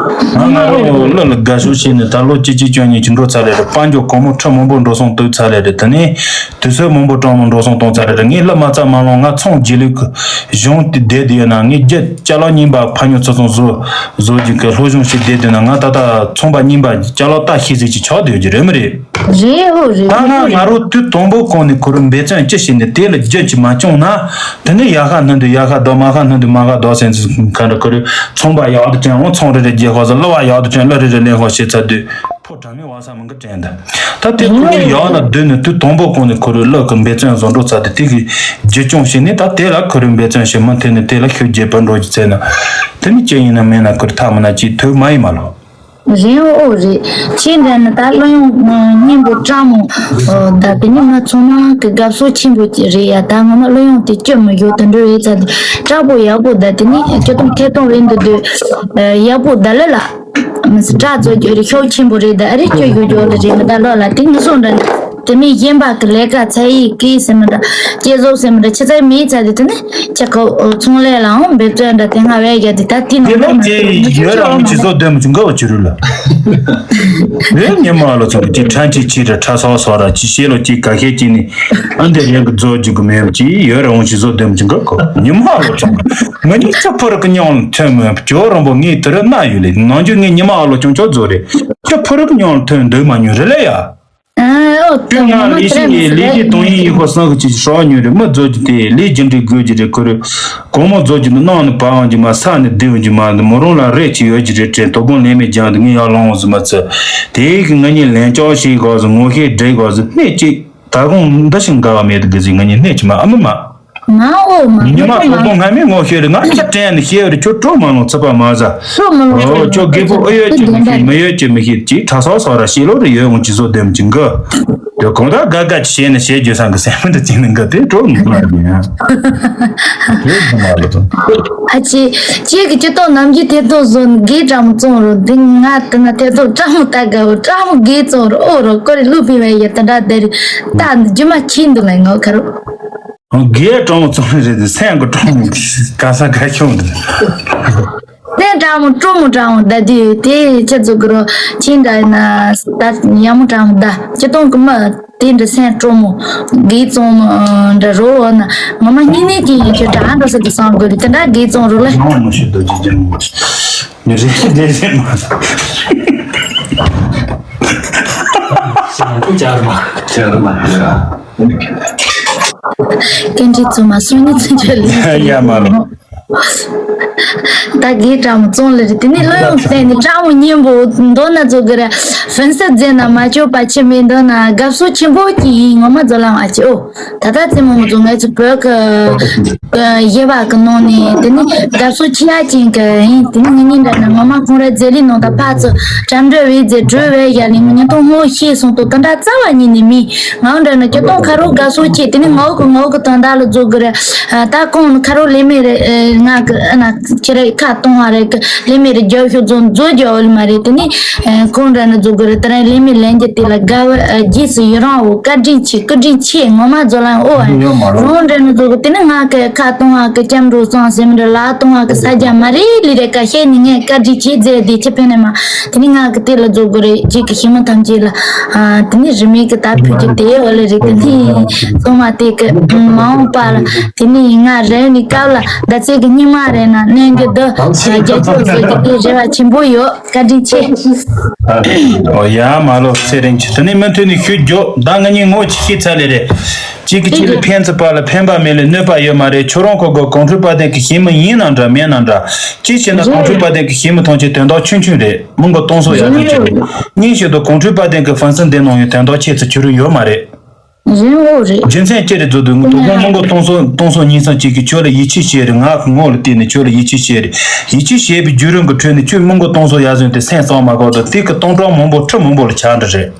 ང་ང་རང་གླུ་ལ་དགའ་ཤོས་བྱས་ནས་ད་ལོ་གཅིག་གཅིག་བཅུ་གཉིས་ཅིག་འགྲོ་ཚར་ལེ་རེད། དཔལ་འབྱོར་སྒོར་མོ་ཁྲི་མང་པོ་འགྲོ་སོང་བཏོན་ཚར་ལེ་རེད། དེ་ནས་དུས་ཚོད་མང་པོ་གྲངས་མང་འགྲོ་སོང་བཏོན་ཚར་ལེ་རེད། ངས་གླུ་མ་རྩ་མ་ལོན། ང་ཚོང་རྒྱག་ལུགས་ཀྱི་གཞུང་དེ་བསྡད་དེ་ཡོད་ན། ངས་རྒྱུ་ཅ་ལག་རྙིང་པ་ཕ་ཉོ་ཚོ་ཚོང་བཟོ་བཟོ་རྒྱུ་གི་སློབ་སྦྱོང་ཞིག་བསྡད་དེ་ན། ང་ད་ལྟ་ཚོང་པ་རྙིང་པ་ཅ་ལག་ལྟ་ཤེས་ཟིག་ཅིག་ཆགས་བསྡད་ཡོད་ཀྱི་རེད་མི་རེད། རེད། འོ་རེད། ད་ང་ང་རང་དུས་དང་པོ་གོང་ནས་ཁོ་རང་འབད་བརྩོན་ཅི་བྱས་ནས་དེ་ལ་རྒྱུ་ཅིག་མ་བྱུང་ན། དེ་ནས་ཡར་ཁ་སྣུན་དུ་ཡར་ཁ་ལྡོག། མར་ཁ་སྣུན་དུ་མར་ཁ་ལྡོག་ཟེར་ཚུལ་ག་འདྲ། ཁོ་རང་ཚོང་པ་ཡག་ཏུ་དྲན་འོང་ཚོང་རེ་རེ་རྒྱག་ཁོ་ཟེར། གླུ་བ་ཡག་ཏུ་དྲན་གླུ་རེ་རེ་ལེན་ཁོ་བྱེད་ཚར་དུས་ཕོ་དྲང་མི་བ་ས་མི་འགི་དྲན་འདི། ད་དེ་ཁོ་རང་ཡག་ལ་སྡོད་ནས་དུས་དང་པོ་གོང་ནས་ཁོ་རང་གླུ་གི་འབད་བརྩོན་བཟོ་འགྲོ་ཚར་དུས། དེ་གི་རྒྱུ་སྐྱོང་བྱས་ནས། ད་དེ་ལ་ཁོ་རང་འབད་བརྩོན་བྱེད་མི་ཐེ་ནས་དེ་ལ་ཤུགས་རྒྱབ་པར་འགྲོ་རྒྱུ་བྱས་ན། དེ་ནི་ཅི་ཡིན་ན་མིན་ན་ཁོ་རང་ཐ་མི་ན་ཅིག་ཐུབ་མ་ཡིན་མ་ལོ། རེད། འོ་རེད། ཁྱེད་འདྲ་ནི་ད་གླུ་དབྱངས་སྙན་པོ་སྤྲང་མོ་ད་དེ་ནི་ང་ཚང་མ་གི་དགའ་ཕྱོགས་ཆེན་པོ་ཅིག་རེད་ཡ། ད་ངོ་མ་གླུ་དབྱངས་དེ་སྐྱོ་མི་ཡོད་དུ་འགྲོ་བའི་ཚ་དེ་སྤྲང་པོ་ཡག་པོ་ད་དེ་ནི་སྐྱོ་གཏོང་ཐད་གཏོང་རེད་འདུག་དུས། ཡག་པོ་ད་ལོ་ལ་མི་སྲིད་དྲག་ཚོ་རྒྱུ་རེད། ཤོག་ཆེན་པོ་རེད། ད་ཨ་རེ་སྐྱོ་ཡོད་རྒྱུ་ལ་རེད། ད་ལོ་ལ་དེ་ངི་སོང་འདྲ་དེ་མི་གཞན་པ་གི་ལས་ཀ་ཚ་ཡིག་གི་ཟེར་མི་འདྲ། སྐྱེ་བཟོ་ཟེར་མི་འདྲ་ཆ་ཚང་མེད་ཚ་དེ་དེ་ནི། ཁྱེད་ཁོ་ཚོང་ལས་ལའང་འབད་བརྩོན་འདྲ་དེ་སྔ་བས་རྒྱ་དེ་ད་དེ་ནང་དེ་ལོ་དེ་ཡོད་ར་འོང་ཅི་བཟོ་དོན་མི་ཆུང་ག་བ་ཅི་རུ་ལ། རེད། ཉི་མ་ལོ་ཚོང་གི་ཁྲན་ཅི་ཆི་ར་ཁྲ་སོ་སོ་ར་ཅི་ཤེས་ལོ་ཅི་ག་ཤེས་ཅི་ནི། ཨ་འདི་རེད་གི་བཟོ་རྒྱུ་གི་མེད་ཅི་ཡོད་ར་འོང་ཅི་བཟོ་དོན་མི་ཆུང་ག་གོ། ཉི་མ་ལོ་ཚོང་གི་ང་ནི་ཅི་ཕོ་ར་གི་ཉོང་ལ་ཐོན་མོད་ཇོ་རོང་པོ་ངའི་དུ་ར་ན་ཡོད་ལེ། ནང་རྒྱུ་ངའི་ཉི་མ་ཨ་ལོ་ཆུང་ཆོག་བཟོ་རེད། ཅི་ཕོ་ར་གི་ཉོང་ལ་ཐོན་འདོད་མ་ཉོ་རེད་ལེ་ཡ། ཨ་ཨོ་ཁྱོད་ང་ལས་ཤིག་ཡིན་ལས་ཤིག་གཏོང་ཡིན་ཡིན་ཁོ་སང་གི་ཅིག་ཧྲོག་ཉོས་རེད། མི་བཟོ་རྒྱུ་དེ་ལས་རྒྱུ་འབྲས་དགོས་རྒྱུ་རེད། ཁོ་རེ་གོང་མོ་བཟོ་རྒྱུ་འདི་གནམ་ནས་བབས་འོང་རྒྱུ་མ་ས་ནས་ལྡིང་འོང་རྒྱུ་མ་འདི་མོ་རང་ལ་རེ་ཅིག་ཡོད་རྒྱུ་རེད་དྲན། དོ་དགོང་ལས་མེད་རྒྱང་དུ་ངས་ཡར་ལངས་འོང་ཟིན་མ་ཚད་དེ་གི་ང་གཉིས་ལན་ལྕོག་ཞིག་གོ་ཟིན། ངོ་ཤེས་འདྲེས་གོ་ཟིན། སྣེ་གཅིག་ད་དགོང་འདི་ཞིག་འགའ་བ་མེད་དུ་གི་ཟིན། ང་གཉིས་སྣེ་གཅིག་མ་ཨ་མ་མ། མ་འོ་མ་ཉི་མ་ཐོག་དོང་སྔ་མའི་ངོ་ཤེས་རེད། ང་ཁྱི་དྲན་ནས་ཤེས་རེད། ཁྱོད་གྲོགས་མ་ལོང་ཚིག་པ་མ་ཟ། ཨོ་ཁྱོད་རྒད་པོ་ཨེ་ཡོད་ཀྱི་མི་ཤེས་མི་ཡོད་ཀྱི་མི་ཤེས་ཅིག་ཁྲ་སོག་སོག་ར་ཤེས་ལོ་རེ་ཡོད་འོང་ཅི་བཟོ་དེམ་ཅིག་འགི། དེ་གང་ལྟར་དགའ་དགའ་ཅི་བྱས་ནས་བྱེད་རྒྱུ་སང་གི་སེམས་མི་འདི་ཅིག་ནི་འགི་དེ་གྲོགས་མི་མ་རེད་ཡ། ཨ་ཅེ། ཁྱེད་ཀྱི་སྤྱི་ཏོག་ནམ་རྒྱུན་ཐེ་ཐོག་བཟོ་ནས་གེ་ཀྲང་མོ་བཙོང་རོགས། འདི་ང་དེ་ན་ཐེ་ཐོག་ཀྲང་མོ་ལྟ་དགའ་བོ་ཀྲང་མོ་གེ་བཙོང་རོགས། ཨོ་རོགས་ཀོ་རེ་ལུག་པི་བའི་ཡ་དེ་འདྲ་དེ་རེད། ད་འདི་རྒྱུ་མ་ཁྱི་འདུག་ལ་ངོ་ཁ་རོགས། གེ་ཀྲང་མོ་བཙོང་རེད་དེ་སེམས་ཀྱི་ཀྲང་མོ་ག་ས་ག་ཁྱོང་འདུག་སེམས་ཀྲང་མོ་ཀྲང་མོ་ཀྲང་མོ་ད་དུས་དེ་ཁྱེད་ཚོ་གི་རོ་ཁྱི་འདྲ་ཡིན་ན་ད་ཡ་མོ་ཀྲང་མོ་ད་སྤྱི་ཏོག་གི་མི། དེ་འདྲ་སེམས་སྤྲོ་མོ། དགེ་བཙོང་མོ་འདྲ་རོ་འོ་ན། ངོ་མ་སྙིང་ནད་ཀྱི་ཡིན་ཁྱོད་དྲང་འགྲོ་ས་དེ་བསམ་དགོས་རེད། དེ་འདྲ་དགེ་བཙོང་རོ་ལ། ཡང་མི་ཤེས་དོ་ཅི་ཅང་མི་རེད་རེད་རེད་མ། ཅང་ཅར་མ་ཅར་མ། སྐད་འདྲི་ཚོ་མ་སོང་ནི་ཚུན་ཆད་ལས་ཡ་མ་རོ། ད་གེ་ཀྲང་མོ་བཙོང་ལེ་རེད། དེ་ནས་གླུ་དབྱངས་བསྟན་ནས་ཀྲང་མོ་སྙན་པོ་མདོར་ན་ཚོ་གི་ར་ཧྥན་སི་རྫས་ན་མ་ཆོག་པ་ཆེ་མེད་མདོར་ན་དགའ་བསུ་ཆེན་པོ་ཅིག་ཡིན། ངོ་མ་རྫོ་ལ་མ་ཆེ་ཨོ། ད་ལྟ་རྩེད་མོ་མོ་ཚོ་ངའི་ཚོ་བོད་ཀྱི་གཞས་པ་གི་ནང་ནས་དེ་ནས་དགའ་བསུ་ཆེ་ཡ་ཅན་གི་ཡིན། དེ་ནས་ངེད་གཉིས་འདྲ་ན་ངོ་མ་ཁོང་ར་རྫས་ལི་ནང་ད་ཕར་ཚུར་འགྲམ་འགྲུལ་བའི་རྫས་གྲོལ་བའི་ཡ་ལི་ངེད་གཉིས་ཐོག་སྔོ་ཤེས་སོང་དོ་དེ་འདྲ་རྩ་བ་ཉིད་ནས་མིན། ང་འདྲ་ན་སྤྱིར་བཏང་ཁ་རོག་དགའ་བསུ་ཆེ། དེ་ནི་ངའོ་གི་ངའོ་གི་དོན་དག་ལ་རྫོགས་གི་རེད། ད་གོང་ནི་ཁ་རོག་ལས་མེད་རེད། ང་གི་ཨ་ན་ཁྱེད་རེ་ཁ་གཏོང་བ་རེད་གི་ལས་མེད་རེད། རྒྱབ་ཤོག་རྫོང་རྫོགས་རྒྱུ་འོ་ལི་མ་རེད། དེ་ནི་གོང་འདྲ་ན་རྫོགས་གི་རེད། དེ་རིང་ལས་མེད་ལན་རྒྱུ་དེ་ལ་དགའ་བ་རྗེས་སུ་ཡི་རང་འོ། བཀའ་དྲིན་ཆེ་བཀའ་དྲིན་ཆེ། ངོ་མ་རྫོགས་ལ་འོ་བ་རེད། ཡོད་མ་རེད། གོང་འདྲ་ན་རྫོགས་གི་དེ་ནི་ང་གི་ཁ་གཏོང་བ་གི་སྐྱབས་འགྲོ་སོང་ཟེར་མི་འདྲ་ལ་གཏོང་བ་གི་ས་རྒྱ་མ་རེད་ལི་རེད་ཀ་ཤེས་ནི་ངས་བཀའ་དྲིན་ཆེ་མཛད་དེ་ཁྱེད་ཕན་ནས་མ། དེ་ནི་ང་གི་དེ་ལ་རྫོགས་དགོས་རེད། ཅིག་གི་ཞི་མི་ཐམས་ཅད་ལ། དེ་ནི་རི་མེད་ཀྱི་ད་ཕུལ་རྒྱུ་དེ་འོ་ལེ་རེད། དེ་ནི་ཚང་མ་དེ་གི་མ་འོངས་པ་ལ་དེ་ནི་ང་རེ་ནི་སྐབས་ལ་ཟླ་ཚེས་ཀྱི་སྙིགས་མ་རེད་ན་གནོན་རྒྱུ་འདི་རྒྱ་ཁྱོད་བཟོ་རྒྱུ་དེ་རེ་བ་ཆེན་པོ་ཡོད། བཀའ་དྲིན་ཆེ། ཨོ་ཡ་མ་ལོ་ཚེ་རིང་ཆེ། དེ་ནི་མུ་མཐུད་ནས་ཞུ་རྒྱུ་ད་ང་གཉིས་ངོ་ཅིག་ཤེས་ཚར་ལེ་རེད། གཅིག་གིས་གཅིག་ལ་ཕན་ཚུན་བར་ལ་ཕན་པ་མེད་ལ་གནོད་པ་ཡོད་མ་རེད། ཁྱོད་རང་ཁོ་གོ་གོང་ཁྲོས་དཔལ་ལྡན་གྱི་ཞི་མི་ཡིན་ནམ་འདྲ་མིན་ནམ་འདྲ། གཅིག་བྱས་ན་གོང་ཁྲོས་དཔལ་ལྡན་གྱི་ཞི་མི་ཐམས་ཅད་དོན་དག་ཆུང་ཆུང་རེད། མི་མགོ་གཏོང་སྲོལ་ཡག་ཤོས་ཅིག་རེད། གཉིས་བྱས་དུ་གོང་ཁྲོས་དཔལ་ལྡན་གྱི་ཧྥན་སི་འདི་ནང་ཡང་དོན་དག་ཁྱེད་ཚོ་ཁྱོད་རང་ཡོད་མ་རེད། རེད། འོ་རེད། རྒྱུ་མཚན་ཅི་རེད་ཟེར་དུས། དོ་དགོང་མི་མགོ་སྟོང་སོ་སྟོང་སོ་ཉིན་སང་གཅིག་གིས་ཁྱོད་ལ་ཡིད་ཆེས་བྱས་རེད། ང་གི་ངོ་ལ་བལྟས་ནས་ཁྱོད་ལ་ཡིད་ཆེས་བྱས་རེད། ཡིད་ཆེས་བྱས་པའི་བརྒྱུད་རིམ་གྱི་ཁྲོད་ནས་ཁྱོད་མི་མགོ་སྟོང་སོ་ཡར་སོན་དེ་སེམས་གཙང་མ་གོ་དང་། དེ་གི་སྟོང་ཕྲག་མང་པོ་ཁྲི་མང་པོ་ལ་ཆགས་འདྲ་རེད།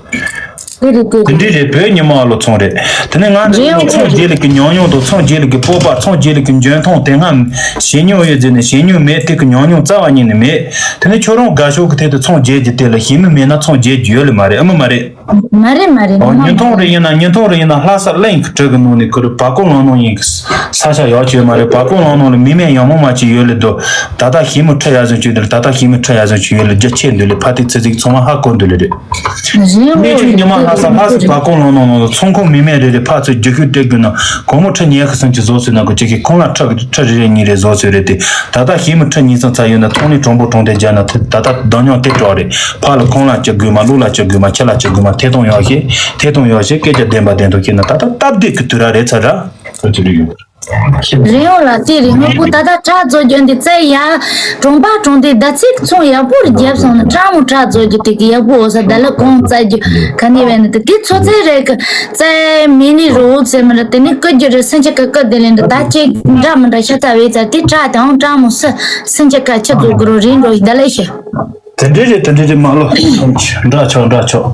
དེ་རེད། དེ་དེ་འདྲའི་རེད། བོད་ཉི་མ་ལོ་ཚོང་རེད། དེ་ནས་ང་འདི་རེད། ཚོང་རྒྱས་ལ་གི་ཉམས་མྱོང་དང་། ཚོང་རྒྱས་ལ་གི་སྤོབས་པ། ཚོང་རྒྱས་ལ་གི་འཇོན་ཐང་དེ་སྔ་བྱས་མྱོང་ཡོད་ཟེར་ནས་བྱས་མྱོང་མེད། དེ་གི་ཉམས་མྱོང་རྩ་བ་ཉིད་ནས་མེད། དེ་ནས་ཁྱོད་རང་དགའ་ཕྱོགས་ཀྱི་ཐད་དུ་ཚོང་རྒྱས་རྒྱུ་དེ་ལ་ཞེན་མི་མེད་ན་ཚོང་རྒྱས་རྒྱུ་ཡོད་ལེ་མ་རེད། ཨ་མ་མ་རེད། མ་རེད། མ་རེད། ཨོ། ཉིན་ཐོང་རེ་ཡིན་ན་ཉིན་ཐོང་རེ་ཡིན་ན་ལྷ་ས་གླིང་གི་གྲི་གི་ནང་ནས་ཁོ་རེ་བར་སྐོར་ལང་ནང་ཡིན་གི་ས་ཆ་ཡག་ཅིག་ཡོད་མ་རེད། བར་སྐོར་ལང་ནང་ལ་མི་མེད་ཡང་མོ་མ་ཅིག་ཡོད་ལེ་འདུག་ད་ལྟ་ཞི་མོ་ཁྲི་ཡར་སོན་ཅིག་ཡོད་ལེ། ད་ལྟ་ཞི་མོ་ཁྲི་ཡར་སོན་ཅིག་ཡོད་ལེ། རྒྱ་ཆེ་འདུག་ལེ། ཕ་ཏི་ཚེ་ཚིག་ཚང་མ་ཧ་གོ་འདུག་ལེ་རེད། གནས་ཆུང་ཉི་མ་ལྷ་ས་ལྷ་ས་བར་སྐོར་ལང་ནང་ནང་ལ་ཚོང་ཁང་མི་མེད་རེ་རེ་ཕར་ཚུར་རྒྱུ་ཤུགས་སྤྲད་དགོས་ན། གོང་མོ་ཁྲི་ཉི་ཤུ་སོན་ཅིག་བཟོ་ཟེར་ན་གོ་ཅིག་གི་ཁོང་ལ་ཁྲི་ཁྲི་རེ་རེ་གཉིས་རེ་བཟོ་ཟེར་རེད་དེ། ད་ལྟ་ཞི་མོ་ཁྲི་གཉིས་ཚང་ཚར་ཡོད་ན་ཚོང་ལས་གྲོང་པོ་གྲོང་སྡེ་རྒྱག་ན་ད་ལྟ་འདང་ཉོག་དེ་གྲོགས་རེད། ཕར་ལ་ཁོང་ལ་ཅི་དགོས་མ། ལུག་ལ་ཅི་དགོས་མ། ཁྱི་ལ་ཅི་དགོས་མ། ཐད་གཏོང་ཡག་ཤེས། ཐད་གཏོང་ཡག་ཤེས། སྐད་ཆ་བདེན་པ་བདེན་ཐོག་བཤད་ན་ད་ལྟ་སྟབས་བདེ་གི་དུས་རབས་རེད་ཚར་ར། རེད་འོང་ལ། དེ་རེད། དངོས་པོ་ད་ལྟ་ཁྲག་བཙོ་རྒྱུ་འདི་བཙལ་ཡ། གྲོང་པ་གྲོང་སྡེ་ཟླ་ཚིགས་ཚོང་ཡག་པོ་རེ་བརྒྱབ་སོང་ན་ཁྲག་མོ་ཁྲག་བཙོ་རྒྱུ་དེ་གི་ཡག་པོ་འོ་ས་ད་ལ་གོང་བཙལ་རྒྱུ་ག་ནི་བས་ན་དེ་དེ་ཚོ་ཚད་རེད་གི། བཙལ་མི་ནི་རུ་ཚད་མི་ར་དེ་ནི་ཀི་རྒྱུ་རེ་སུན་ཆ་ཀ་ཀི་དེ་ལེན་འདི་ད་ཅིག་འདྲ་མི་འདྲ་ཤ་ཚ་བས་ཚ་དེ་ཁྲག་དང་ཁྲག་མོ་སུ་སུན་ཆ་ཀ་ཆ་བཙོ་གི་རོ་རིན་རོ་ད་ལ་ཤ། དེ་འདྲ་རེད། དེ་འདྲ་རེད། མ་ལོ། འདྲ་ཆོག་འདྲ་ཆོག་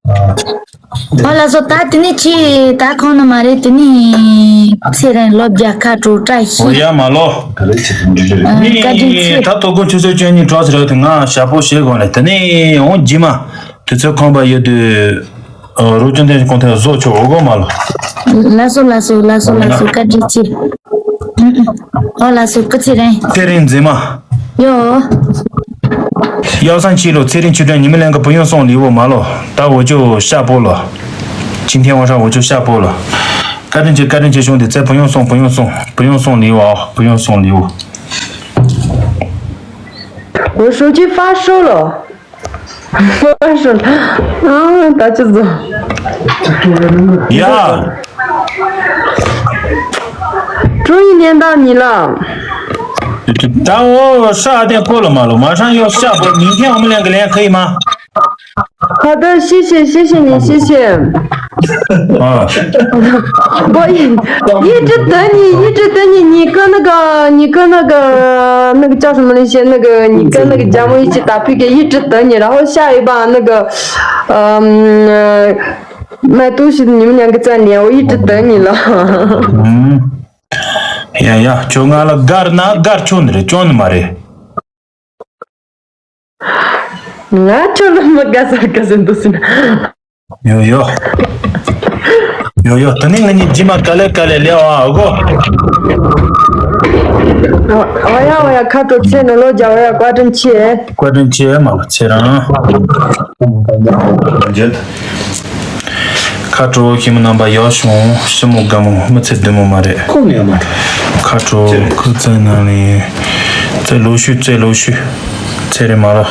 ཨོ་ལགས་སོ། ད་དེ་ནི་ཁྱེད་ད་ཁོང་ན་མ་རེད། དེ་ནི་ཚེ་རིང་ལོ་བརྒྱ་ཁ་དྲོ་བཀྲ་ཤིས། ཨོ་ཡ་མ་ལོ། བཀའ་དྲིན་ཆེ། ད་དོ་དགོང་ཆུ་ཚོད་བཅུ་གཉིས་གྲོགས་ཟེར་བ་དེ་ང་ཞག་པོ་བྱེད་དགོས་ལེ། དེ་ནི་འོང་རྗེས་མ་དུས་ཚོད་ཁོམ་པ་ཡོད་དུས་རོགས་ཅུང་ཐེངས་གོང་ཐེངས་བཟོ་ཆོག་འོ་གོ་མ་ལོ། ལགས་སོ་ལགས་སོ་ལགས་སོ་ལགས་སོ། བཀའ་དྲིན་ཆེ། ཨོ་ལགས་སོ། སྐུ་ཚེ་རིང་། ཚེ་རིང་མཛེས་མ། ཡོ། ཡའོ་སང་ཆི་ལོ། ཚེ་རིང་ཆུ་ཁྲོད་ཉི་མ་ལན་གི་བུ་ཡོང་སོང་ལི་བོ་མ་ལོ། ད་འོ་ཅོ་ཤ་པོ་ལོ། ཆིང་ཐེན་ཝང་ཧྲང་འོ་ཅོ་ཤ་པོ་ལོ། བཀའ་དྲིན་ཆེ། བཀའ་དྲིན་ཆེ། ཤོང་དེ་ཚེ་བུ་ཡོང་སོང་བུ་ཡོང་སོང་བུ་ཡོང་སོང་ལི་བོ། བུ་ཡོང་སོང་ལི་བོ། 我手机发烧了。 我说，啊，打起走。 ཡ། 终于连到你了。 ད་འོ་ཤ་དེ་ཁོ་ལ་མ་ལོ། 马上要下播，明天我们两个连可以吗？ 好的，谢谢，谢谢你，谢谢。 啊。 我一一直等你，一直等你，你跟那个，你跟那个，那个叫什么那些，那个，你跟那个节目一起打 P K，一直等你，然后下一把那个，嗯，呃，卖东西的你们两个再连，我一直等你了。 ཡ་ཡ། ཁྱོད་ང་ལ་དགའ་ན་དགའ། ཆོག་ནི་རེད། ཆོག་ནི་མ་རེད། ང་ཁྱོད་ལ་མི་དགའ་ས་དགའ་ཟེར་འདུག་ཟེར་ན། ཡོ་ཡོ། ཡོ་ཡོ། ད་ནི་ང་གཉིས་རྗེས་མ་ག་ལེ་ག་ལེ་ལེ་བ་ཨ་གོ། ཨ་ཡ་ཨ་ཡ། ཁ་དྲོ་ཚེ་ནོ་ལོ་རྒྱ་བ་ཡ། བཀའ་དྲིན་ཆེ། བཀའ་དྲིན་ཆེ་མ་ལོ། ཚེ་རང་། ཁ་དྲོ་ཁྱིམ་རྣམ་པ་ཡག་བྱུང་། ཞི་མོ་དགའ་མོ་མི་ཚེ་བདེ་མོ་མ་རེད། ཁོང་ནས་མ། ཁ་དྲོ་ཁུ་ཚེ་ནང་ནས་ཚེ་ལོ་ཤུ་ཚེ་ལོ་ཤུ། ཚེ་རེ་མ་ལོ།